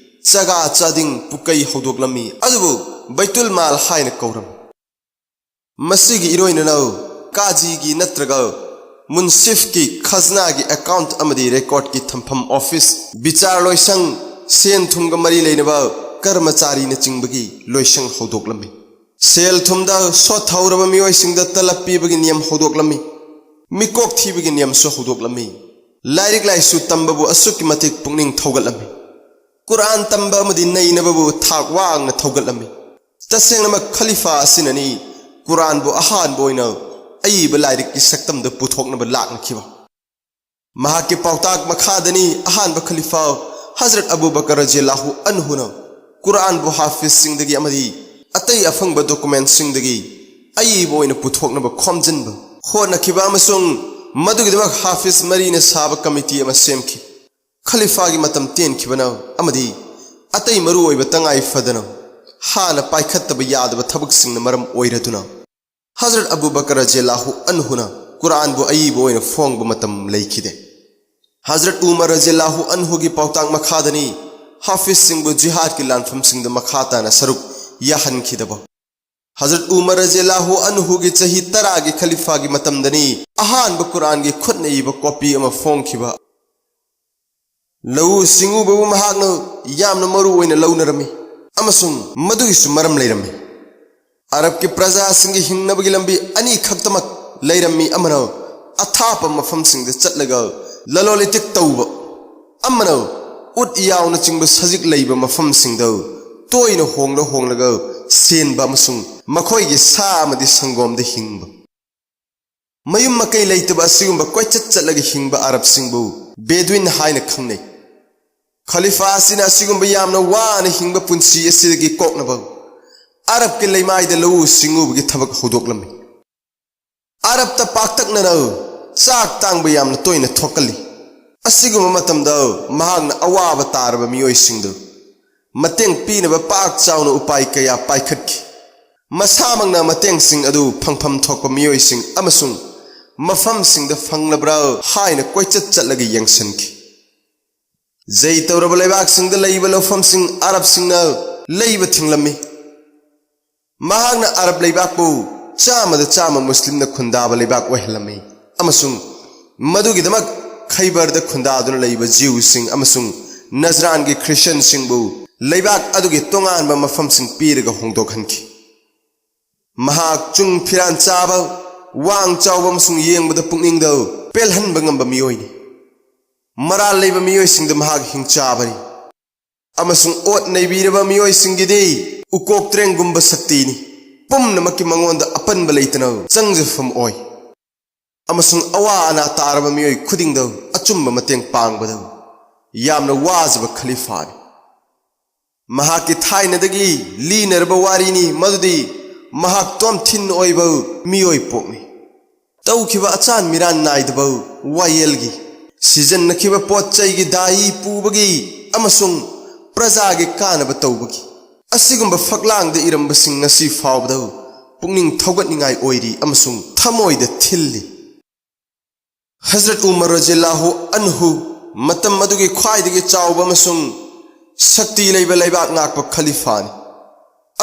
ꯆꯒꯥ ꯆꯥꯗꯤꯡ ꯄꯨꯀꯩ ꯍꯧꯗꯣꯛꯂꯝꯃꯤ, ꯑꯗꯨꯕꯨ ꯕꯩꯇꯨꯜ ꯃꯥꯜ ꯍꯥꯏꯅ ꯀꯧꯔꯝꯃꯤ꯫ ꯃꯁꯤꯒꯤ ꯏꯔꯣꯏꯅꯅ ꯀꯥꯖꯤꯒꯤ ꯅꯠꯇ꯭ꯔꯒ ꯃꯨꯟꯁꯤꯐꯀꯤ ꯈꯖꯅꯥꯒꯤ ꯑꯦꯀꯥꯎꯟꯠ ꯑꯃꯗꯤ ꯔꯦꯀꯣꯔꯗꯀꯤ ꯊꯝꯐꯝ ꯑꯣꯐꯤꯁ, ꯕꯤꯆꯥꯔ ꯂꯣꯏꯁꯪ, ꯁꯦꯟ ꯊꯨꯝꯒ ꯃꯔꯤ ꯂꯩꯅꯕ ꯀꯔꯃꯆꯥꯔꯤꯅꯆꯤꯡꯕꯒꯤ ꯂꯣꯏꯁꯪ ꯍꯧꯗꯣꯛꯂꯝꯃꯤ꯫ ꯁꯦꯜ ꯊꯨꯝꯗ ꯁꯣꯠꯊꯍꯧꯔꯕ ꯃꯤꯑꯣꯏꯁꯤꯡꯗ ꯇꯂꯕ ꯄꯤꯕꯒꯤ ꯅꯤꯌꯝ ꯍꯧꯗꯣꯛꯂꯝꯃꯤ꯫ ꯃꯤꯀꯣꯛ ꯊꯤꯕꯒꯤ ꯅꯤꯌꯝꯁꯨ ꯍꯧꯗꯣꯛꯂꯝꯃꯤ꯫ ꯂꯥꯏꯔꯤꯛ ꯂꯥꯏꯁꯨ ꯇꯝꯕꯕꯨ ꯑꯁꯨꯛꯀꯤ ꯃꯇꯤꯛ ꯄꯨꯛꯅꯤꯡ ꯊꯧꯒꯠꯂꯝꯃꯤ꯫ ꯀꯨꯔꯥꯟ ꯇꯝꯕ ꯑꯃꯗꯤ ꯅꯩꯅꯕꯕꯨ ꯊꯥꯛ ꯋꯥꯡꯅ ꯊꯧꯒꯠꯂꯝꯃꯤ꯫ ꯇꯁꯦꯡꯅꯃꯛ ꯈꯂꯤꯐꯥ ꯑꯁꯤꯅꯅꯤ ꯀꯨꯔꯥꯟꯕꯨ ꯑꯍꯥꯟꯕ ꯑꯣꯏꯅ ꯑꯏꯕ ꯂꯥꯏꯔꯤꯛꯀꯤ ꯁꯛꯇꯝꯗ ꯄꯨꯊꯣꯛꯅꯕ ꯂꯥꯛꯅꯈꯤꯕ꯫ ꯃꯍꯥꯛꯀꯤ ꯄꯥꯎꯇꯥꯛ ꯃꯈꯥꯗꯅꯤ ꯑꯍꯥꯟꯕ ꯈꯂꯤꯐꯥ ꯍꯖꯔꯠ ꯑꯕꯨ ꯕꯀꯔ ꯔꯖꯤꯌꯜꯂꯥꯍꯨ ꯑꯟꯍꯨꯅ ꯀꯨꯔꯥꯟꯕꯨ ꯍꯥꯐꯤꯖꯁꯤꯡꯗꯒꯤ ꯑꯃꯗꯤ ꯑꯇꯩ ꯑꯐꯪꯕ ꯗꯣꯀꯨꯃꯦꯟꯠꯁꯤꯡꯗꯒꯤ ꯑꯏꯕ ꯑꯣꯏꯅ ꯄꯨꯊꯣꯛꯅꯕ ꯈꯣꯝꯖꯤꯟꯕ ꯍꯣꯠꯅꯈꯤꯕ ꯑꯃꯁꯨꯡ ꯃꯗꯨꯒꯤꯗꯃꯛ ꯍꯥꯐꯤꯖ ꯃꯔꯤꯅ ꯁꯥꯕ ꯀꯃꯤꯇꯤ ꯑꯃ ꯁꯦꯝꯈꯤ꯫ ꯈꯂꯤꯐꯥꯒꯤ ꯃꯇꯝ ꯇꯦꯟꯈꯤꯕꯅ ꯑꯃꯗꯤ ꯑꯇꯩ ꯃꯔꯨꯑꯣꯏꯕ ꯇꯉꯥꯏ ꯐꯗꯅ ꯍꯥꯟꯅ ꯄꯥꯏꯈꯠꯇꯕ ꯌꯥꯗꯕ ꯊꯕꯛꯁꯤꯡꯅ ꯃꯔꯝ ꯑꯣꯏꯔꯗꯨꯅ ꯍꯖꯔꯠ ꯑꯕꯨ ꯕꯀꯔ ꯔꯖꯤꯌꯜꯂꯥꯍꯨ ꯑꯟꯍꯨꯅ ꯀꯨꯔꯥꯟꯕꯨ ꯑꯏꯕ ꯑꯣꯏꯅ ꯐꯣꯡꯕ ꯃꯇꯝ ꯂꯩꯈꯤꯗꯦ꯫ ꯍꯖꯔꯠ ꯎꯃꯔ ꯔꯖꯤꯌꯜꯂꯥꯍꯨ ꯑꯟꯍꯨꯒꯤ ꯄꯥꯎꯇꯥꯛ ꯃꯈꯥꯗꯅꯤ ꯍꯥꯐꯤꯖꯁꯤꯡꯕꯨ ꯖꯤꯍꯥꯗꯀꯤ ꯂꯥꯟꯐꯝꯁꯤꯡꯗ ꯃꯈꯥ ꯇꯥꯅ ꯁꯔꯨꯛ ꯌꯥꯍꯟꯈꯤꯗꯕ꯫ ꯍꯖꯔꯠ ꯎꯃꯔ ꯔꯖꯤꯌꯜꯂꯥꯍꯨ ꯑꯟꯍꯨꯒꯤ ꯆꯍꯤ ꯇꯔꯥꯒꯤ ꯈꯂꯤꯐꯥꯒꯤ ꯃꯇꯝꯗꯅꯤ ꯑꯍꯥꯟꯕ ꯀꯨꯔꯥꯟꯒꯤ ꯈꯨꯠꯅ ꯏꯕ ꯀꯣꯄꯤ ꯑꯃ ꯐꯣꯡꯈꯤꯕ꯫ ꯂꯧꯎ ꯁꯤꯡꯎꯕꯕꯨ ꯃꯍꯥꯛꯅ ꯌꯥꯝꯅ ꯃꯔꯨ ꯑꯣꯏꯅ ꯂꯧꯅꯔꯝꯃꯤ, ꯑꯃꯁꯨꯡ ꯃꯗꯨꯒꯤꯁꯨ ꯃꯔꯝ ꯂꯩꯔꯝꯃꯤ꯫ ꯑꯔꯕꯀꯤ ꯄ꯭ꯔꯖꯥꯁꯤꯡꯒꯤ ꯍꯤꯡꯅꯕꯒꯤ ꯂꯝꯕꯤ ꯑꯅꯤꯈꯛꯇꯃꯛ ꯂꯩꯔꯝꯃꯤ, ꯑꯃꯅ ꯑꯊꯥꯞꯄ ꯃꯐꯝꯁꯤꯡꯗ ꯆꯠꯂꯒ ꯂꯂꯣꯟ ꯏꯇꯤꯛ ꯇꯧꯕ, ꯑꯃꯅ ꯎꯠ ꯌꯥꯎꯅꯆꯤꯡꯕ ꯁꯖꯤꯛ ꯂꯩꯕ ꯃꯐꯝꯁꯤꯡꯗ ꯇꯣꯏꯅ ꯍꯣꯡꯂ ꯍꯣꯡꯂꯒ ꯁꯦꯟꯕ ꯑꯃꯁꯨꯡ ꯃꯈꯣꯏꯒꯤ ꯁꯥ ꯑꯃꯗꯤ ꯁꯪꯒꯣꯝꯗ ꯍꯤꯡꯕ꯫ ꯃꯌꯨꯝ ꯃꯀꯩ ꯂꯩꯇꯕ ꯑꯁꯤꯒꯨꯝꯕ ꯀꯣꯏꯆꯠ ꯆꯠꯂꯒ ꯍꯤꯡꯕ ꯑꯔꯕꯁꯤꯡꯕꯨ ꯕꯦꯗꯨꯏꯟ ꯍꯥꯏꯅ ꯈꯪꯅꯩ꯫ ꯈꯂꯤꯐꯥ ꯑꯁꯤꯅ ꯑꯁꯤꯒꯨꯝꯕ ꯌꯥꯝꯅ ꯋꯥꯅ ꯍꯤꯡꯕ ꯄꯨꯟꯁꯤ ꯑꯁꯤꯗꯒꯤ ꯀꯣꯛꯅꯕ ꯑꯔꯕꯀꯤ ꯂꯩꯃꯥꯏꯗ ꯂꯧꯎ ꯁꯤꯡꯎꯕꯒꯤ ꯊꯕꯛ ꯍꯧꯗꯣꯛꯂꯝꯃꯤ꯫ ꯑꯔꯕꯇ ꯄꯥꯛꯇꯛꯅꯅ ꯆꯥꯛ ꯇꯥꯡꯕ ꯌꯥꯝꯅ ꯇꯣꯏꯅ ꯊꯣꯛꯀꯜꯂꯤ꯫ ꯑꯁꯤꯒꯨꯝꯕ ꯃꯇꯝꯗ ꯃꯍꯥꯛꯅ ꯑꯋꯥꯕ ꯇꯥꯔꯕ ꯃꯤꯑꯣꯏꯁꯤꯡꯗꯨ ꯃꯇꯦꯡ ꯄꯤꯅꯕ ꯄꯥꯛ ꯆꯥꯎꯅ ꯎꯄꯥꯏ ꯀꯌꯥ ꯄꯥꯏꯈꯠꯈꯤ꯫ ꯃꯁꯥꯃꯛꯅ ꯃꯇꯦꯡꯁꯤꯡ ꯑꯗꯨ ꯐꯪꯐꯝ ꯊꯣꯛꯄ ꯃꯤꯑꯣꯏꯁꯤꯡ ꯑꯃꯁꯨꯡ ꯃꯐꯝꯁꯤꯡꯗ ꯐꯪꯂꯕ꯭ꯔꯥ ꯍꯥꯏꯅ ꯀꯣꯏꯆꯠ ꯆꯠꯂꯒ ꯌꯦꯡꯁꯤꯟꯈꯤ꯫ ꯖꯩ ꯇꯧꯔꯕ ꯂꯩꯕꯥꯛꯁꯤꯡꯗ ꯂꯩꯕ ꯂꯧꯐꯝꯁꯤꯡ ꯑꯔꯕꯁꯤꯡꯅ ꯂꯩꯕ ꯊꯤꯡꯂꯝꯃꯤ꯫ ꯃꯍꯥꯛꯅ ꯑꯔꯕ ꯂꯩꯕꯥꯛꯄꯨ ꯆꯥꯝꯃꯗ ꯆꯥꯝꯃ ꯃꯨꯁꯂꯤꯝꯅ ꯈꯨꯟꯗꯥꯕ ꯂꯩꯕꯥꯛ ꯑꯣꯏꯍꯜꯂꯝꯃꯤ, ꯑꯃꯁꯨꯡ ꯃꯗꯨꯒꯤꯗꯃꯛ ꯈꯩꯕꯔꯗ ꯈꯨꯟꯗꯥꯗꯨꯅ ꯂꯩꯕ ꯖꯤꯎꯁꯤꯡ ꯑꯃꯁꯨꯡ ꯅꯖꯔꯥꯟꯒꯤ ꯈ꯭ꯔꯤꯁꯇꯤꯌꯟꯁꯤꯡꯕꯨ ꯂꯩꯕꯥꯛ ꯑꯗꯨꯒꯤ ꯇꯣꯉꯥꯟꯕ ꯃꯐꯝꯁꯤꯡ ꯄꯤꯔꯒ ꯍꯣꯡꯗꯣꯛꯍꯟꯈꯤ꯫ ꯃꯍꯥꯛ ꯆꯨꯡ ꯐꯤꯔꯥꯟ ꯆꯥꯕ, ꯋꯥꯡ ꯆꯥꯎꯕ ꯑꯃꯁꯨꯡ ꯌꯦꯡꯕꯗ ꯄꯨꯛꯅꯤꯡꯗ ꯄꯦꯜꯍꯟꯕ ꯉꯝꯕ ꯃꯤꯑꯣꯏꯅꯤ꯫ ꯃꯔꯥꯜ ꯂꯩꯕ ꯃꯤꯑꯣꯏꯁꯤꯡꯗ ꯃꯍꯥꯛ ꯍꯤꯡꯆꯥꯕꯅꯤ, ꯑꯃꯁꯨꯡ ꯑꯣꯠ ꯅꯩꯕꯤꯔꯕ ꯃꯤꯑꯣꯏꯁꯤꯡꯒꯤꯗꯤ ꯎꯀꯣꯛ ꯇ꯭ꯔꯦꯡꯒꯨꯝꯕ ꯁꯛꯇꯤꯅꯤ꯫ ꯄꯨꯝꯅꯃꯛꯀꯤ ꯃꯉꯣꯟꯗ ꯑꯄꯟꯕ ꯂꯩꯇꯅ ꯆꯪꯖꯐꯝ ꯑꯣꯏ, ꯑꯃꯁꯨꯡ ꯑꯋꯥ ꯑꯅꯥ ꯇꯥꯔꯕ ꯃꯤꯑꯣꯏ ꯈꯨꯗꯤꯡꯗ ꯑꯆꯨꯝꯕ ꯃꯇꯦꯡ ꯄꯥꯡꯕꯗ ꯌꯥꯝꯅ ꯋꯥꯖꯕ ꯈꯂꯤꯐꯥꯅꯤ꯫ ꯃꯍꯥꯛꯀꯤ ꯊꯥꯏꯅꯗꯒꯤ ꯂꯤꯅꯔꯕ ꯋꯥꯔꯤꯅꯤ ꯃꯗꯨꯗꯤ ꯃꯍꯥꯛ ꯇꯣꯝꯊꯤꯟ ꯑꯣꯏꯕ ꯃꯤꯑꯣꯏ ꯄꯣꯛꯅꯤ꯫ ꯇꯧꯈꯤꯕ ꯑꯆꯥꯟ ꯃꯤꯔꯥꯟ ꯅꯥꯏꯗꯕ ꯋꯥꯌꯦꯜꯒꯤ, ꯁꯤꯖꯤꯟꯅꯈꯤꯕ ꯄꯣꯠ ꯆꯩꯒꯤ ꯗꯥꯍꯤ ꯄꯨꯕꯒꯤ ꯑꯃꯁꯨꯡ ꯄ꯭ꯔꯖꯥꯒꯤ ꯀꯥꯟꯅꯕ ꯇꯧꯕꯒꯤ ꯑꯁꯤꯒꯨꯝꯕ ꯐꯛꯂꯥꯡꯗ ꯏꯔꯝꯕꯁꯤꯡ ꯉꯁꯤ ꯐꯥꯎꯕꯗ ꯄꯨꯛꯅꯤꯡ ꯊꯧꯒꯠꯅꯤꯡꯉꯥꯏ ꯑꯣꯏꯔꯤ ꯑꯃꯁꯨꯡ ꯊꯃꯣꯏꯗ ꯊꯤꯜꯂꯤ꯫ ꯍꯖꯔꯠ ꯎꯃꯔ ꯔꯖꯤꯌꯜꯂꯥꯍꯨ ꯑꯟꯍꯨ ꯃꯇꯝ ꯑꯗꯨꯒꯤ ꯈ꯭ꯋꯥꯏꯗꯒꯤ ꯆꯥꯎꯕ ꯑꯃꯁꯨꯡ ꯁꯛꯇꯤ ꯂꯩꯕ ꯂꯩꯕꯥꯛ ꯉꯥꯛꯄ ꯈꯂꯤꯐꯥꯅꯤ꯫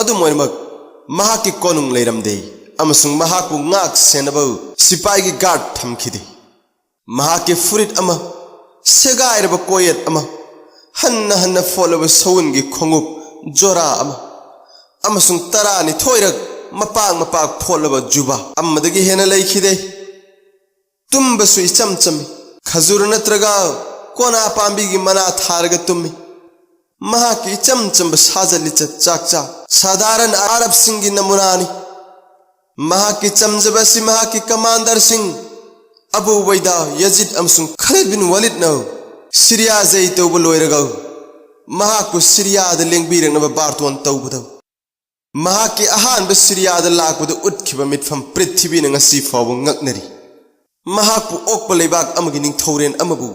ꯑꯗꯨꯝ ꯑꯣꯏꯅꯃꯛ, ꯃꯍꯥꯛꯀꯤ ꯀꯣꯅꯨꯡ ꯂꯩꯔꯝꯗꯦ, ꯑꯃꯁꯨꯡ ꯃꯍꯥꯛꯄꯨ ꯉꯥꯛ ꯁꯦꯟꯅꯕ ꯁꯤꯄꯥꯏꯒꯤ ꯒꯥꯔꯗ ꯊꯝꯈꯤꯗꯦ꯫ ꯃꯍꯥꯛꯀꯤ ꯐꯨꯔꯤꯠ ꯑꯃ, ꯁꯦꯒꯥꯏꯔꯕ ꯀꯣꯌꯦꯠ ꯑꯃ, ꯍꯟꯅ ꯍꯟꯅ ꯐꯣꯠꯂꯕ ꯁꯎꯟꯒꯤ ꯈꯣꯡꯎꯞ ꯖꯣꯔꯥ ꯑꯃ, ꯑꯃꯁꯨꯡ ꯇꯔꯥꯅꯤꯊꯣꯏꯔꯛ ꯃꯄꯥꯛ ꯃꯄꯥꯛ ꯐꯣꯠꯂꯕ ꯖꯨꯕꯥ ꯑꯃꯗꯒꯤ ꯍꯦꯟꯅ ꯂꯩꯈꯤꯗꯦ꯫ ꯇꯨꯝꯕꯁꯨ ꯏꯆꯝ ꯆꯝꯃꯤ꯫ ꯈꯖꯨꯔ ꯅꯠꯇ꯭ꯔꯒ ꯀꯣꯅꯥ ꯄꯥꯝꯕꯤꯒꯤ ꯃꯅꯥ ꯊꯥꯔꯒ ꯇꯨꯝꯃꯤ꯫ ꯃꯍꯥꯛꯀꯤ ꯏꯆꯝ ꯆꯝꯕ ꯁꯥꯖꯠ ꯂꯤꯆꯠ ꯆꯥꯛ ꯆꯥ ꯁꯥꯙꯥꯔꯟ ꯑꯔꯕꯁꯤꯡꯒꯤ ꯅꯃꯨꯅꯥꯅꯤ꯫ ꯃꯍꯥꯛꯀꯤ ꯆꯝꯖꯕ ꯑꯁꯤ ꯃꯍꯥꯛꯀꯤ ꯀꯃꯥꯟꯗꯔꯁꯤꯡ ꯑꯕꯨ ꯎꯕꯩꯗꯥ, ꯌꯖꯤꯗ ꯑꯃꯁꯨꯡ ꯈꯥꯂꯤꯗ ꯕꯤꯟ ꯋꯥꯂꯤꯗꯅ ꯁꯤꯔꯤꯌꯥ ꯖꯩ ꯇꯧꯕ ꯂꯣꯏꯔꯒ ꯃꯍꯥꯛꯄꯨ ꯁꯤꯔꯤꯌꯥꯗ ꯂꯦꯡꯕꯤꯔꯛꯅꯕ ꯕꯥꯔꯇꯣꯟ ꯇꯧꯕꯗ ꯃꯍꯥꯛꯀꯤ ꯑꯍꯥꯟꯕ ꯁꯤꯔꯤꯌꯥꯗ ꯂꯥꯛꯄꯗ ꯎꯠꯈꯤꯕ ꯃꯤꯠꯐꯝ ꯄ꯭ꯔꯤꯊꯤꯕꯤꯅ ꯉꯁꯤ ꯐꯥꯎꯕ ꯉꯛꯅꯔꯤ꯫ ꯃꯍꯥꯛꯄꯨ ꯑꯣꯛꯄ ꯂꯩꯕꯥꯛ ꯑꯃꯒꯤ ꯅꯤꯡꯊꯧꯔꯦꯟ ꯑꯃꯕꯨ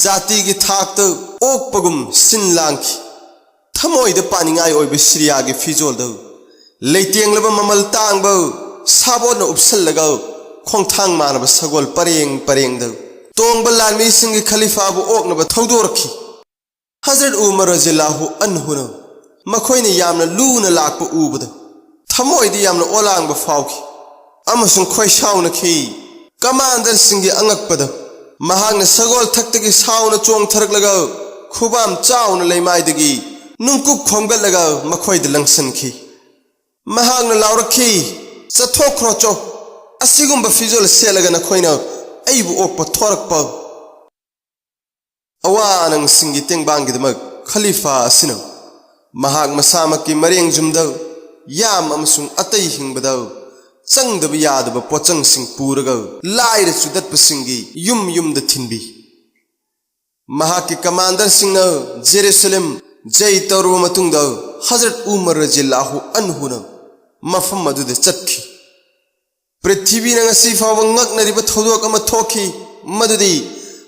ꯖꯥꯇꯤꯒꯤ ꯊꯥꯛꯇ ꯑꯣꯛꯄꯒꯨꯝ ꯁꯤꯟ ꯂꯥꯡꯈꯤ꯫ ꯊꯃꯣꯏꯗ ꯄꯥꯅꯤꯡꯉꯥꯏ ꯑꯣꯏꯕ ꯁꯤꯔꯤꯌꯥꯒꯤ ꯐꯤꯖꯣꯜꯗ ꯂꯩꯇꯦꯡꯂꯕ ꯃꯃꯜ ꯇꯥꯡꯕ ꯁꯥꯕꯣꯠꯅ ꯎꯞꯁꯜꯂꯒ ꯈꯣꯡꯊꯥꯡ ꯃꯥꯟꯅꯕ ꯁꯒꯣꯜ ꯄꯔꯦꯡ ꯄꯔꯦꯡꯗ ꯇꯣꯡꯕ ꯂꯥꯟꯃꯤꯁꯤꯡꯒꯤ ꯈꯂꯤꯐꯥꯕꯨ ꯑꯣꯛꯅꯕ ꯊꯧꯗꯣꯔꯛꯈꯤ꯫ ꯍꯖꯔꯠ ꯎꯃꯔ ꯔꯖꯤꯌꯜꯂꯥꯍꯨ ꯑꯟꯍꯨꯅ ꯃꯈꯣꯏꯅ ꯌꯥꯝꯅ ꯂꯨꯅ ꯂꯥꯛꯄ ꯎꯕꯗ ꯊꯃꯣꯏꯗ ꯌꯥꯝꯅ ꯑꯣꯂꯥꯡꯕ ꯐꯥꯎꯈꯤ ꯑꯃꯁꯨꯡ ꯈꯣꯏꯁꯥꯎꯅꯈꯤ꯫ ꯀꯃꯥꯟꯗꯔꯁꯤꯡꯒꯤ ꯑꯉꯛꯄꯗ ꯃꯍꯥꯛꯅ ꯁꯒꯣꯜ ꯊꯛꯇꯒꯤ ꯁꯥꯎꯅ ꯆꯣꯡꯊꯔꯛꯂꯒ ꯈꯨꯕꯥꯝ ꯆꯥꯎꯅ ꯂꯩꯃꯥꯏꯗꯒꯤ ꯅꯨꯡꯀꯨꯞ ꯈꯣꯝꯒꯠꯂꯒ ꯃꯈꯣꯏꯗ ꯂꯪꯁꯟꯈꯤ꯫ ꯃꯍꯥꯛꯅ ꯂꯥꯎꯔꯛꯈꯤ, "ꯆꯠꯊꯣꯛꯈ꯭ꯔꯣ ꯆꯣ, ꯑꯁꯤꯒꯨꯝꯕ ꯐꯤꯖꯣꯜ ꯁꯦꯠꯂꯒ ꯅꯈꯣꯏꯅ ꯑꯩꯕꯨ ꯑꯣꯛꯄ ꯊꯣꯔꯛꯄ?" ꯑꯋꯥ ꯑꯅꯪꯁꯤꯡꯒꯤ ꯇꯦꯡꯕꯥꯡꯒꯤꯗꯃꯛ ꯈꯂꯤꯐꯥ ꯑꯁꯤꯅ ꯃꯍꯥꯛ ꯃꯁꯥꯃꯛꯀꯤ ꯃꯔꯦꯡ ꯌꯨꯝꯗ ꯌꯥꯝ ꯑꯃꯁꯨꯡ ꯑꯇꯩ ꯍꯤꯡꯕꯗ ꯆꯪꯗꯕ ꯌꯥꯗꯕ ꯄꯣꯠꯆꯪꯁꯤꯡ ꯄꯨꯔꯒ ꯂꯥꯏꯔ ꯆꯨꯗꯠꯄꯁꯤꯡꯒꯤ ꯌꯨꯝ ꯌꯨꯝꯗ ꯊꯤꯟꯕꯤ꯫ ꯃꯍꯥꯛꯀꯤ ꯀꯃꯥꯟꯗꯔꯁꯤꯡꯅ ꯖꯦꯔꯨꯁꯂꯦꯝ ꯖꯩ ꯇꯧꯔꯕ ꯃꯇꯨꯡꯗ ꯍꯖꯔꯠ ꯎꯃꯔ ꯔꯖꯤꯌꯜꯂꯥꯍꯨ ꯑꯟꯍꯨꯅ ꯃꯐꯝ ꯑꯗꯨꯗ ꯆꯠꯈꯤ꯫ ꯄ꯭ꯔꯤꯊꯤꯕꯤꯅ ꯉꯁꯤ ꯐꯥꯎꯕ ꯉꯛꯅꯔꯤꯕ ꯊꯧꯗꯣꯛ ꯑꯃ ꯊꯣꯛꯈꯤ, ꯃꯗꯨꯗꯤ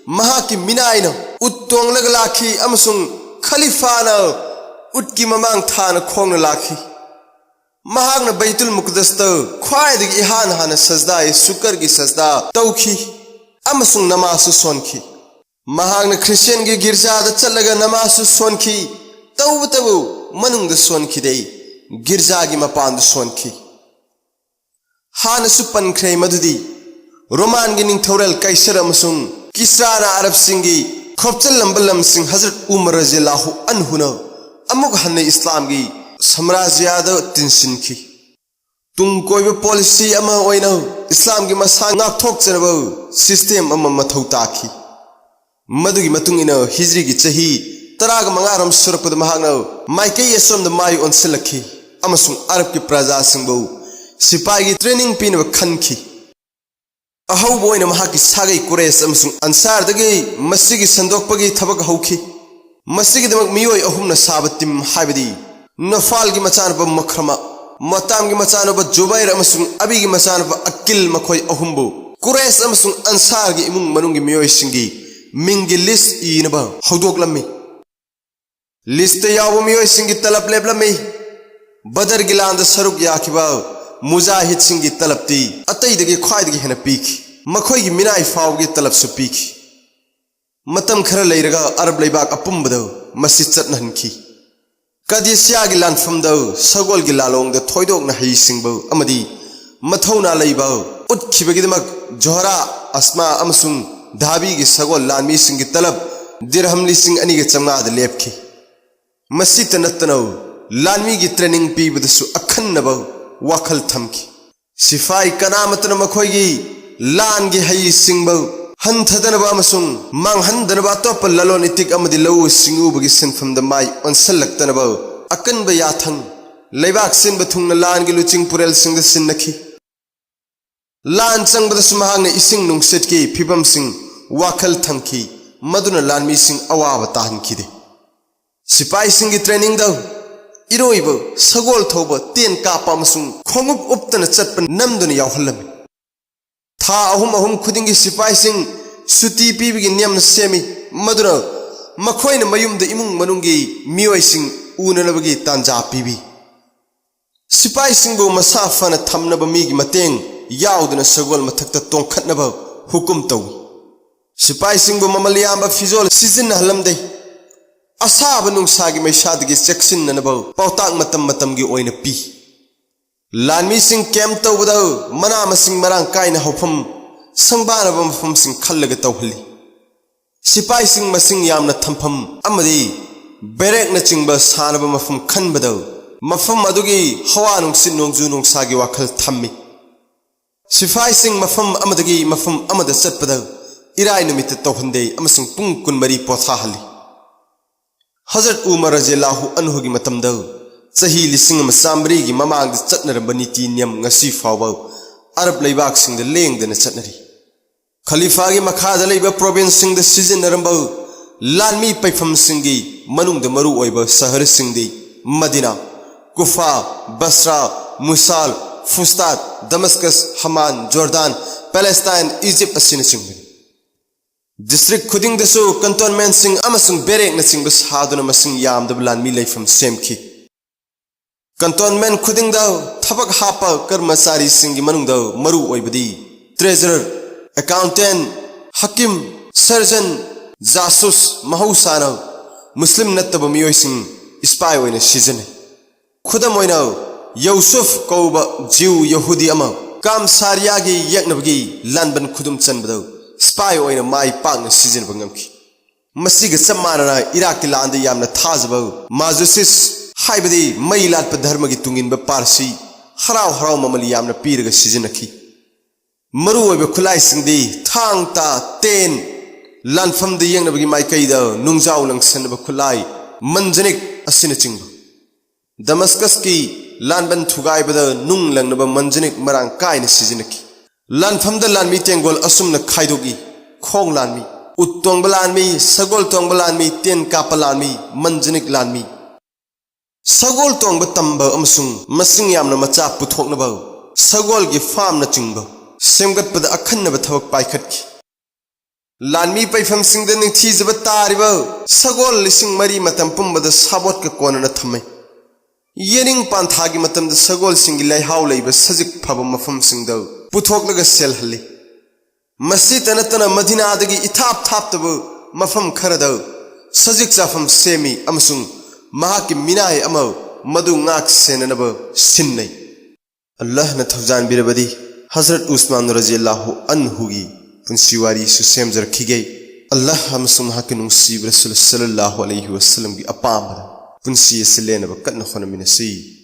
ꯃꯍꯥꯛꯀꯤ ꯃꯤꯅꯥꯏꯅ ꯎꯠ ꯇꯣꯡꯂꯒ ꯂꯥꯛꯈꯤ ꯑꯃꯁꯨꯡ ꯈꯂꯤꯐꯥꯅ ꯎꯠꯀꯤ ꯃꯃꯥꯡ ꯊꯥꯅ ꯈꯣꯡꯅ ꯂꯥꯛꯈꯤ꯫ ꯃꯍꯥꯛꯅ ꯕꯩꯇꯨꯜ ꯃꯨꯛꯗꯁꯇ ꯈ꯭ꯋꯥꯏꯗꯒꯤ ꯏꯍꯥꯟ ꯍꯥꯟꯅ ꯁꯖꯗꯥ-ꯏ ꯁꯨꯀꯔꯒꯤ ꯁꯖꯗꯥ ꯇꯧꯈꯤ ꯑꯃꯁꯨꯡ ꯅꯃꯥꯖꯁꯨ ꯁꯣꯟꯈꯤ꯫ ꯃꯍꯥꯛꯅ ꯈ꯭ꯔꯤꯁꯇꯤꯌꯟꯒꯤ ꯒꯤꯔꯖꯥꯗ ꯆꯠꯂꯒ ꯅꯃꯥꯖꯁꯨ ꯁꯣꯟꯈꯤ, ꯇꯧꯕꯇꯕꯨ ꯃꯅꯨꯡꯗ ꯁꯣꯟꯈꯤꯗꯦ꯫ ꯒꯤꯔꯖꯥꯒꯤ ꯃꯄꯥꯟꯗ ꯁꯣꯟꯈꯤ꯫ ꯍꯥꯟꯅꯁꯨ ꯄꯟꯈ꯭ꯔꯦ ꯃꯗꯨꯗꯤ ꯔꯣꯃꯥꯟꯒꯤ ꯅꯤꯡꯊꯧꯔꯦꯜ ꯀꯩꯁꯔ ꯑꯃꯁꯨꯡ ꯀꯤꯁ꯭ꯔꯥꯅ ꯑꯔꯕꯁꯤꯡꯒꯤ ꯈꯣꯞꯆꯜꯂꯝꯕ ꯂꯝꯁꯤꯡ ꯍꯖꯔꯠ ꯎꯃꯔ ꯔꯖꯤꯌꯜꯂꯥꯍꯨ ꯑꯟꯍꯨꯅ ꯑꯃꯨꯛ ꯍꯟꯅ ꯏꯁꯂꯥꯝꯒꯤ ꯁꯥꯝꯔꯥꯖ꯭ꯌꯗ ꯇꯤꯟꯁꯤꯟꯈꯤ꯫ ꯇꯨꯡ ꯀꯣꯏꯕ ꯄꯣꯂꯤꯁꯤ ꯑꯃ ꯑꯣꯏꯅ ꯏꯁꯂꯥꯝꯒꯤ ꯃꯁꯥ ꯉꯥꯛꯊꯣꯛꯆꯅꯕ ꯁꯤꯁꯇꯦꯝ ꯑꯃ ꯃꯊꯧ ꯇꯥꯈꯤ꯫ ꯃꯗꯨꯒꯤ ꯃꯇꯨꯡ ꯏꯟꯅ ꯍꯤꯖ꯭ꯔꯤꯒꯤ ꯆꯍꯤ ꯇꯔꯥꯒ ꯃꯉꯥꯔꯣꯝ ꯁꯨꯔꯛꯄꯗ ꯃꯍꯥꯛꯅ ꯃꯥꯏꯀꯩ ꯑꯁꯣꯝꯗ ꯃꯥꯏ ꯑꯣꯟꯁꯤꯜꯂꯛꯈꯤ ꯑꯃꯁꯨꯡ ꯑꯔꯕꯀꯤ ꯄ꯭ꯔꯖꯥꯁꯤꯡꯕꯨ ꯁꯤꯄꯥꯏꯒꯤ ꯇ꯭ꯔꯦꯅꯤꯡ ꯄꯤꯅꯕ ꯈꯟꯈꯤ꯫ ꯑꯍꯧꯕ ꯑꯣꯏꯅ ꯃꯍꯥꯛꯀꯤ ꯁꯥꯒꯩ ꯀꯨꯔꯦꯁ ꯑꯃꯁꯨꯡ ꯑꯟꯁꯥꯔꯗꯒꯤ ꯃꯁꯤꯒꯤ ꯁꯟꯗꯣꯛꯄꯒꯤ ꯊꯕꯛ ꯍꯧꯈꯤ꯫ ꯃꯁꯤꯒꯤꯗꯃꯛ ꯃꯤꯑꯣꯏ ꯑꯍꯨꯝꯅ ꯁꯥꯕ ꯇꯤꯝ, ꯍꯥꯏꯕꯗꯤ ꯅꯣꯐꯥꯜꯒꯤ ꯃꯆꯥꯅꯨꯄꯥ ꯃꯈ꯭ꯔꯃ, ꯃꯣꯇꯥꯝꯒꯤ ꯃꯆꯥꯅꯨꯄꯥ ꯖꯨꯕꯩꯔ ꯑꯃꯁꯨꯡ ꯑꯕꯤꯒꯤ ꯃꯆꯥꯅꯨꯄꯥ ꯑꯀꯤꯜ, ꯃꯈꯣꯏ ꯑꯍꯨꯝꯕꯨ ꯀꯨꯔꯦꯁ ꯑꯃꯁꯨꯡ ꯑꯟꯁꯥꯔꯒꯤ ꯏꯃꯨꯡ ꯃꯅꯨꯡꯒꯤ ꯃꯤꯑꯣꯏꯁꯤꯡꯒꯤ ꯃꯤꯡꯒꯤ ꯂꯤꯁ ꯏꯅꯕ ꯍꯧꯗꯣꯛꯂꯝꯃꯤ꯫ ꯂꯤꯁꯇ ꯌꯥꯎꯕ ꯃꯤꯑꯣꯏꯁꯤꯡꯒꯤ ꯇꯂꯕ ꯂꯦꯞꯂꯝꯃꯤ꯫ ꯕꯗꯔꯒꯤ ꯂꯥꯟꯗ ꯁꯔꯨꯛ ꯌꯥꯈꯤꯕ ꯃꯨꯖꯥꯍꯤꯗꯁꯤꯡꯒꯤ ꯇꯂꯕꯇꯤ ꯑꯇꯩꯗꯒꯤ ꯈ꯭ꯋꯥꯏꯗꯒꯤ ꯍꯦꯟꯅ ꯄꯤꯈꯤ꯫ ꯃꯈꯣꯏꯒꯤ ꯃꯤꯅꯥꯏ ꯐꯥꯎꯕꯒꯤ ꯇꯂꯕꯁꯨ ꯄꯤꯈꯤ꯫ ꯃꯇꯝ ꯈꯔ ꯂꯩꯔꯒ ꯑꯔꯕ ꯂꯩꯕꯥꯛ ꯑꯄꯨꯝꯕꯗ ꯃꯁꯤ ꯆꯠꯅꯍꯟꯈꯤ꯫ ꯀꯗꯤꯁꯤꯌꯥꯒꯤ ꯂꯥꯟꯐꯝꯗ ꯁꯒꯣꯜꯒꯤ ꯂꯥꯂꯣꯡꯗ ꯊꯣꯏꯗꯣꯛꯅ ꯍꯩꯁꯤꯡꯕ ꯑꯃꯗꯤ ꯃꯊꯧꯅꯥ ꯂꯩꯕ ꯎꯠꯈꯤꯕꯒꯤꯗꯃꯛ ꯖꯣꯍꯔꯥ, ꯑꯁꯃꯥ ꯑꯃꯁꯨꯡ ꯙꯥꯕꯤꯒꯤ ꯁꯒꯣꯜ ꯂꯥꯟꯃꯤꯁꯤꯡꯒꯤ ꯇꯂꯕ ꯗꯤꯔꯍꯝ ꯂꯤꯁꯤꯡ ꯑꯅꯤꯒ ꯆꯥꯝꯃꯉꯥꯗ ꯂꯦꯞꯈꯤ꯫ ꯃꯁꯤꯇ ꯅꯠꯇꯅ ꯂꯥꯟꯃꯤꯒꯤ ꯇ꯭ꯔꯦꯅꯤꯡ ꯄꯤꯕꯗꯁꯨ ꯑꯈꯟꯅꯕ ꯋꯥꯈꯜ ꯊꯝꯈꯤ꯫ ꯁꯤꯐꯥꯏ ꯀꯅꯥꯃꯠꯇꯅ ꯃꯈꯣꯏꯒꯤ ꯂꯥꯟꯒꯤ ꯍꯩꯁꯤꯡꯕ ꯍꯟꯊꯗꯅꯕ ꯑꯃꯁꯨꯡ ꯃꯥꯡꯍꯟꯗꯅꯕ ꯑꯇꯣꯞꯄ ꯂꯂꯣꯟ ꯏꯇꯤꯛ ꯑꯃꯗꯤ ꯂꯧꯎ ꯁꯤꯡꯎꯕꯒꯤ ꯁꯤꯟꯐꯝꯗ ꯃꯥꯏ ꯑꯣꯟꯁꯤꯜꯂꯛꯇꯅꯕ ꯑꯀꯟꯕ ꯌꯥꯊꯪ ꯂꯩꯕꯥꯛ ꯁꯤꯟꯕ ꯊꯨꯡꯅ ꯂꯥꯟꯒꯤ ꯂꯨꯆꯤꯡ ꯄꯨꯔꯦꯜꯁꯤꯡꯗ ꯁꯤꯟꯅꯈꯤ꯫ ꯂꯥꯟ ꯆꯪꯕꯗꯁꯨ ꯃꯍꯥꯛꯅ ꯏꯁꯤꯡ ꯅꯨꯡꯁꯤꯠꯀꯤ ꯐꯤꯕꯝꯁꯤꯡ ꯋꯥꯈꯜ ꯊꯝꯈꯤ, ꯃꯗꯨꯅ ꯂꯥꯟꯃꯤꯁꯤꯡ ꯑꯋꯥꯕ ꯇꯥꯍꯟꯈꯤꯗꯦ꯫ ꯁꯤꯄꯥꯏꯁꯤꯡꯒꯤ ꯇ꯭ꯔꯦꯅꯤꯡꯗ ꯏꯔꯣꯏꯕ, ꯁꯒꯣꯜ ꯊꯧꯕ, ꯇꯦꯟ ꯀꯥꯞꯄ ꯑꯃꯁꯨꯡ ꯈꯣꯡꯎꯞ ꯎꯞꯇꯅ ꯆꯠꯄ ꯅꯝꯗꯨꯅ ꯌꯥꯎꯍꯜꯂꯝꯃꯤ꯫ ꯊꯥ ꯑꯍꯨꯝ ꯑꯍꯨꯝ ꯈꯨꯗꯤꯡꯒꯤ ꯁꯤꯄꯥꯏꯁꯤꯡ ꯁꯨꯇꯤ ꯄꯤꯕꯒꯤ ꯅꯤꯌꯝ ꯁꯦꯝꯃꯤ, ꯃꯗꯨꯅ ꯃꯈꯣꯏꯅ ꯃꯌꯨꯝꯗ ꯏꯃꯨꯡ ꯃꯅꯨꯡꯒꯤ ꯃꯤꯑꯣꯏꯁꯤꯡ ꯎꯅꯅꯕꯒꯤ ꯇꯥꯟꯖꯥ ꯄꯤꯕꯤ꯫ ꯁꯤꯄꯥꯏꯁꯤꯡꯕꯨ ꯃꯁꯥ ꯐꯅ ꯊꯝꯅꯕ ꯃꯤꯒꯤ ꯃꯇꯦꯡ ꯌꯥꯎꯗꯅ ꯁꯒꯣꯜ ꯃꯊꯛꯇ ꯇꯣꯡꯈꯠꯅꯕ ꯍꯨꯀꯨꯝ ꯇꯧꯏ꯫ ꯁꯤꯄꯥꯏꯁꯤꯡꯕꯨ ꯃꯃꯜ ꯌꯥꯝꯕ ꯐꯤꯖꯣꯜ ꯁꯤꯖꯤꯟꯅꯍꯜꯂꯝꯗꯦ꯫ ꯑꯁꯥꯕ ꯅꯨꯡꯁꯥꯒꯤ ꯃꯩꯁꯥꯗꯒꯤ ꯆꯦꯛꯁꯤꯟꯅꯅꯕ ꯄꯥꯎꯇꯥꯛ ꯃꯇꯝ ꯃꯇꯝꯒꯤ ꯑꯣꯏꯅ ꯄꯤ꯫ ꯂꯥꯟꯃꯤꯁꯤꯡ ꯀꯦꯝꯞ ꯇꯧꯕꯗ ꯃꯅꯥ ꯃꯁꯤꯡ ꯃꯔꯥꯡ ꯀꯥꯏꯅ ꯍꯧꯐꯝ, ꯁꯪꯕꯥꯅꯕ ꯃꯐꯝꯁꯤꯡ ꯈꯜꯂꯒ ꯇꯧꯍꯜꯂꯤ꯫ ꯁꯤꯐꯥꯏꯁꯤꯡ ꯃꯁꯤꯡ ꯌꯥꯝꯅ ꯊꯝꯐꯝ ꯑꯃꯗꯤ ꯕꯦꯔꯦꯛꯅꯆꯤꯡꯕ ꯁꯥꯅꯕ ꯃꯐꯝ ꯈꯟꯕꯗ ꯃꯐꯝ ꯑꯗꯨꯒꯤ ꯍꯋꯥ ꯅꯨꯡꯁꯤꯠ ꯅꯣꯡꯖꯨ ꯅꯨꯡꯁꯥꯒꯤ ꯋꯥꯈꯜ ꯊꯝꯃꯤ꯫ ꯁꯤꯐꯥꯏꯁꯤꯡ ꯃꯐꯝ ꯑꯃꯗꯒꯤ ꯃꯐꯝ ꯑꯃꯗ ꯆꯠꯄꯗ ꯏꯔꯥꯏ ꯅꯨꯃꯤꯠꯇ ꯇꯧꯍꯟꯗꯦ ꯑꯃꯁꯨꯡ ꯄꯨꯡ ꯀꯨꯟꯃꯔꯤ ꯄꯣꯊꯥꯍꯜꯂꯤ꯫ ꯍꯖꯔꯠ ꯎꯃꯔ ꯔꯖꯤꯌꯜꯂꯥꯍꯨ ꯑꯟꯍꯨꯒꯤ ꯃꯇꯝꯗ ꯆꯍꯤ ꯂꯤꯁꯤꯡ ꯑꯃ ꯆꯥꯃꯔꯤꯒꯤ ꯃꯃꯥꯡꯗ ꯆꯠꯅꯔꯝꯕ ꯅꯤꯇꯤ ꯅꯤꯌꯝ ꯉꯁꯤ ꯐꯥꯎꯕ ꯑꯔꯕ ꯂꯩꯕꯥꯛꯁꯤꯡꯗ ꯂꯦꯡꯗꯅ ꯆꯠꯅꯔꯤ꯫ ꯈꯂꯤꯐꯥꯒꯤ ꯃꯈꯥꯗ ꯂꯩꯕ ꯄ꯭ꯔꯣꯚꯤꯟꯁꯁꯤꯡꯗ ꯁꯤꯖꯤꯟꯅꯔꯝꯕ ꯂꯥꯟꯃꯤ ꯄꯩꯐꯝꯁꯤꯡꯒꯤ ꯃꯅꯨꯡꯗ ꯃꯔꯨ ꯑꯣꯏꯕ ꯁꯍꯔꯁꯤꯡꯗꯤ ꯃꯗꯤꯅꯥ, ꯀꯨꯐꯥ, ꯕꯁ꯭ꯔꯥ, ꯃꯨꯁꯥꯜ, ꯐꯨꯁꯇꯥꯠ, ꯗꯃꯁꯀꯁ, ꯍꯃꯥꯟ, ꯖꯣꯔꯗꯥꯟ, ꯄꯦꯂꯦꯁꯇꯥꯏꯟ, ꯏꯖꯤꯞ ꯑꯁꯤꯅꯆꯤꯡꯕꯅꯤ꯫ ꯗꯤꯁꯇ꯭ꯔꯤꯛ ꯈꯨꯗꯤꯡꯗꯁꯨ ꯀꯟꯇꯣꯟꯃꯦꯟꯠꯁꯤꯡ ꯑꯃꯁꯨꯡ ꯕꯦꯔꯦꯛꯅꯆꯤꯡꯕ ꯁꯥꯗꯨꯅ ꯃꯁꯤꯡ ꯌꯥꯝꯗꯕ ꯂꯥꯟꯃꯤ ꯂꯩꯐꯝ ꯁꯦꯝꯈꯤ꯫ ꯀꯟꯇꯣꯟꯃꯦꯟꯠ ꯈꯨꯗꯤꯡꯗ ꯊꯕꯛ ꯍꯥꯞꯄ ꯀꯔꯃꯆꯥꯔꯤꯁꯤꯡꯒꯤ ꯃꯅꯨꯡꯗ ꯃꯔꯨ ꯑꯣꯏꯕꯗꯤ ꯇ꯭ꯔꯦꯖꯔꯔ, ꯑꯦꯀꯥꯎꯟꯇꯦꯟꯠ, ꯍꯀꯤꯝ, ꯁꯔꯖꯟ, ꯖꯥꯁꯨꯁ, ꯃꯍꯧꯁꯥꯅ ꯃꯨꯁꯂꯤꯝ ꯅꯠꯇꯕ ꯃꯤꯑꯣꯏꯁꯤꯡ ꯏꯁꯄꯥꯏ ꯑꯣꯏꯅ ꯁꯤꯖꯤꯟꯅꯩ꯫ ꯈꯨꯗꯝ ꯑꯣꯏꯅ, ꯌꯧꯁꯨꯐ ꯀꯧꯕ ꯖꯤꯎ ꯌꯍꯨꯗꯤ ꯑꯃ ꯀꯥꯝꯁꯥꯔꯤꯌꯥꯒꯤ ꯌꯦꯛꯅꯕꯒꯤ ꯂꯥꯟꯕꯟ ꯈꯨꯗꯨꯝ ꯆꯟꯕꯗ ꯏꯁꯄꯥꯏ ꯑꯣꯏꯅ ꯃꯥꯏ ꯄꯥꯛꯅ ꯁꯤꯖꯤꯟꯅꯕ ꯉꯝꯈꯤ꯫ ꯃꯁꯤꯒ ꯆꯞ ꯃꯥꯟꯅꯅ ꯏꯔꯥꯛꯀꯤ ꯂꯥꯟꯗ ꯌꯥꯝꯅ ꯊꯥꯖꯕ ꯃꯥꯖꯨꯁꯤꯁ, ꯍꯥꯏꯕꯗꯤ ꯃꯩ ꯂꯥꯠꯄ ꯙꯔꯃꯒꯤ ꯇꯨꯡꯏꯟꯕ ꯄꯥꯔꯁꯤ, ꯍꯔꯥꯎ ꯍꯔꯥꯎ ꯃꯃꯜ ꯌꯥꯝꯅ ꯄꯤꯔꯒ ꯁꯤꯖꯤꯟꯅꯈꯤ꯫ ꯃꯔꯨꯑꯣꯏꯕ ꯈꯨꯠꯂꯥꯏꯁꯤꯡꯗꯤ ꯊꯥꯡ ꯇꯥ, ꯇꯦꯟ, ꯂꯥꯟꯐꯝꯗ ꯌꯦꯡꯅꯕꯒꯤ ꯃꯥꯏꯀꯩꯗ ꯅꯨꯡꯖꯥꯎ ꯂꯪꯁꯟꯅꯕ ꯈꯨꯠꯂꯥꯏ, ꯃꯟꯖꯅꯤꯛ ꯑꯁꯤꯅꯆꯤꯡꯕ꯫ ꯗꯃꯁꯀꯁꯀꯤ ꯂꯥꯟꯕꯟ ꯊꯨꯒꯥꯏꯕꯗ ꯅꯨꯡ ꯂꯪꯅꯕ ꯃꯟꯖꯅꯤꯛ ꯃꯔꯥꯡ ꯀꯥꯏꯅ ꯁꯤꯖꯤꯟꯅꯈꯤ꯫ ꯂꯥꯟꯐꯝꯗ ꯂꯥꯟꯃꯤ ꯇꯦꯡꯒꯣꯜ ꯑꯁꯨꯝꯅ ꯈꯥꯏꯗꯣꯛꯏ: ꯈꯣꯡ ꯂꯥꯟꯃꯤ, ꯎꯠ ꯇꯣꯡꯕ ꯂꯥꯟꯃꯤ, ꯁꯒꯣꯜ ꯇꯣꯡꯕ ꯂꯥꯟꯃꯤ, ꯇꯦꯟ ꯀꯥꯞꯄ ꯂꯥꯟꯃꯤ, ꯃꯟꯖꯅꯤꯛ ꯂꯥꯟꯃꯤ꯫ ꯁꯒꯣꯜ ꯇꯣꯡꯕ ꯇꯝꯕ ꯑꯃꯁꯨꯡ ꯃꯁꯤꯡ ꯌꯥꯝꯅ ꯃꯆꯥ ꯄꯨꯊꯣꯛꯅꯕ ꯁꯒꯣꯜꯒꯤ ꯐꯥꯔꯝꯅꯆꯤꯡꯕ ꯁꯦꯝꯒꯠꯄꯗ ꯑꯈꯟꯅꯕ ꯊꯕꯛ ꯄꯥꯏꯈꯠꯈꯤ꯫ ꯂꯥꯟꯃꯤ ꯄꯩꯐꯝꯁꯤꯡꯗ ꯅꯤꯡꯊꯤꯖꯕ ꯇꯥꯔꯤꯕ ꯁꯒꯣꯜ ꯂꯤꯁꯤꯡ ꯃꯔꯤ ꯃꯇꯝ ꯄꯨꯝꯕꯗ ꯁꯥꯕꯣꯠꯀ ꯀꯣꯟꯅꯅ ꯊꯝꯃꯤ꯫ ꯌꯦꯅꯤꯡ ꯄꯥꯟꯊꯥꯒꯤ ꯃꯇꯝꯗ ꯁꯒꯣꯜꯁꯤꯡꯒꯤ ꯂꯩꯍꯥꯎ ꯂꯩꯕ ꯁꯖꯤꯛ ꯐꯕ ꯃꯐꯝꯁꯤꯡꯗ ꯄꯨꯊꯣꯛꯂꯒ ꯁꯦꯜꯍꯜꯂꯤ꯫ ꯃꯁꯤꯇ ꯅꯠꯇꯅ ꯃꯗꯤꯅꯥꯗꯒꯤ ꯏꯊꯥꯞ ꯊꯥꯞꯇꯕ ꯃꯐꯝ ꯈꯔꯗ ꯁꯖꯤꯛ ꯆꯥꯐꯝ ꯁꯦꯝꯃꯤ ꯑꯃꯁꯨꯡ ꯃꯍꯥꯛꯀꯤ ꯃꯤꯅꯥꯏ ꯑꯃ ꯃꯗꯨ ꯉꯥꯛ ꯁꯦꯟꯅꯅꯕ ꯁꯤꯟꯅꯩ꯫ ꯑꯜꯂꯥꯍꯅ ꯊꯧꯖꯥꯟꯕꯤꯔꯕꯗꯤ ꯍꯖꯔꯠ ꯎꯁꯃꯥꯟ ꯔꯖꯤꯌꯜꯂꯥꯍꯨ ꯑꯟꯍꯨꯒꯤ ꯄꯨꯟꯁꯤ ꯋꯥꯔꯤꯁꯨ ꯁꯦꯝꯖꯔꯛꯈꯤꯒꯦ꯫ ꯑꯜꯂꯥꯍ ꯑꯃꯁꯨꯡ ꯃꯍꯥꯛꯀꯤ ꯅꯨꯡꯁꯤꯕ ꯔꯁꯨꯜ ꯁꯜꯂꯜꯂꯥꯍꯨ ꯑꯂꯩꯍꯤ ꯋꯁꯜꯂꯝꯒꯤ ꯑꯄꯥꯝꯕꯗ ꯄꯨꯟꯁꯤ ꯑꯁꯤ ꯂꯦꯟꯅꯕ ꯀꯟꯅ ꯍꯣꯠꯅꯃꯤꯟꯅꯁꯤ꯫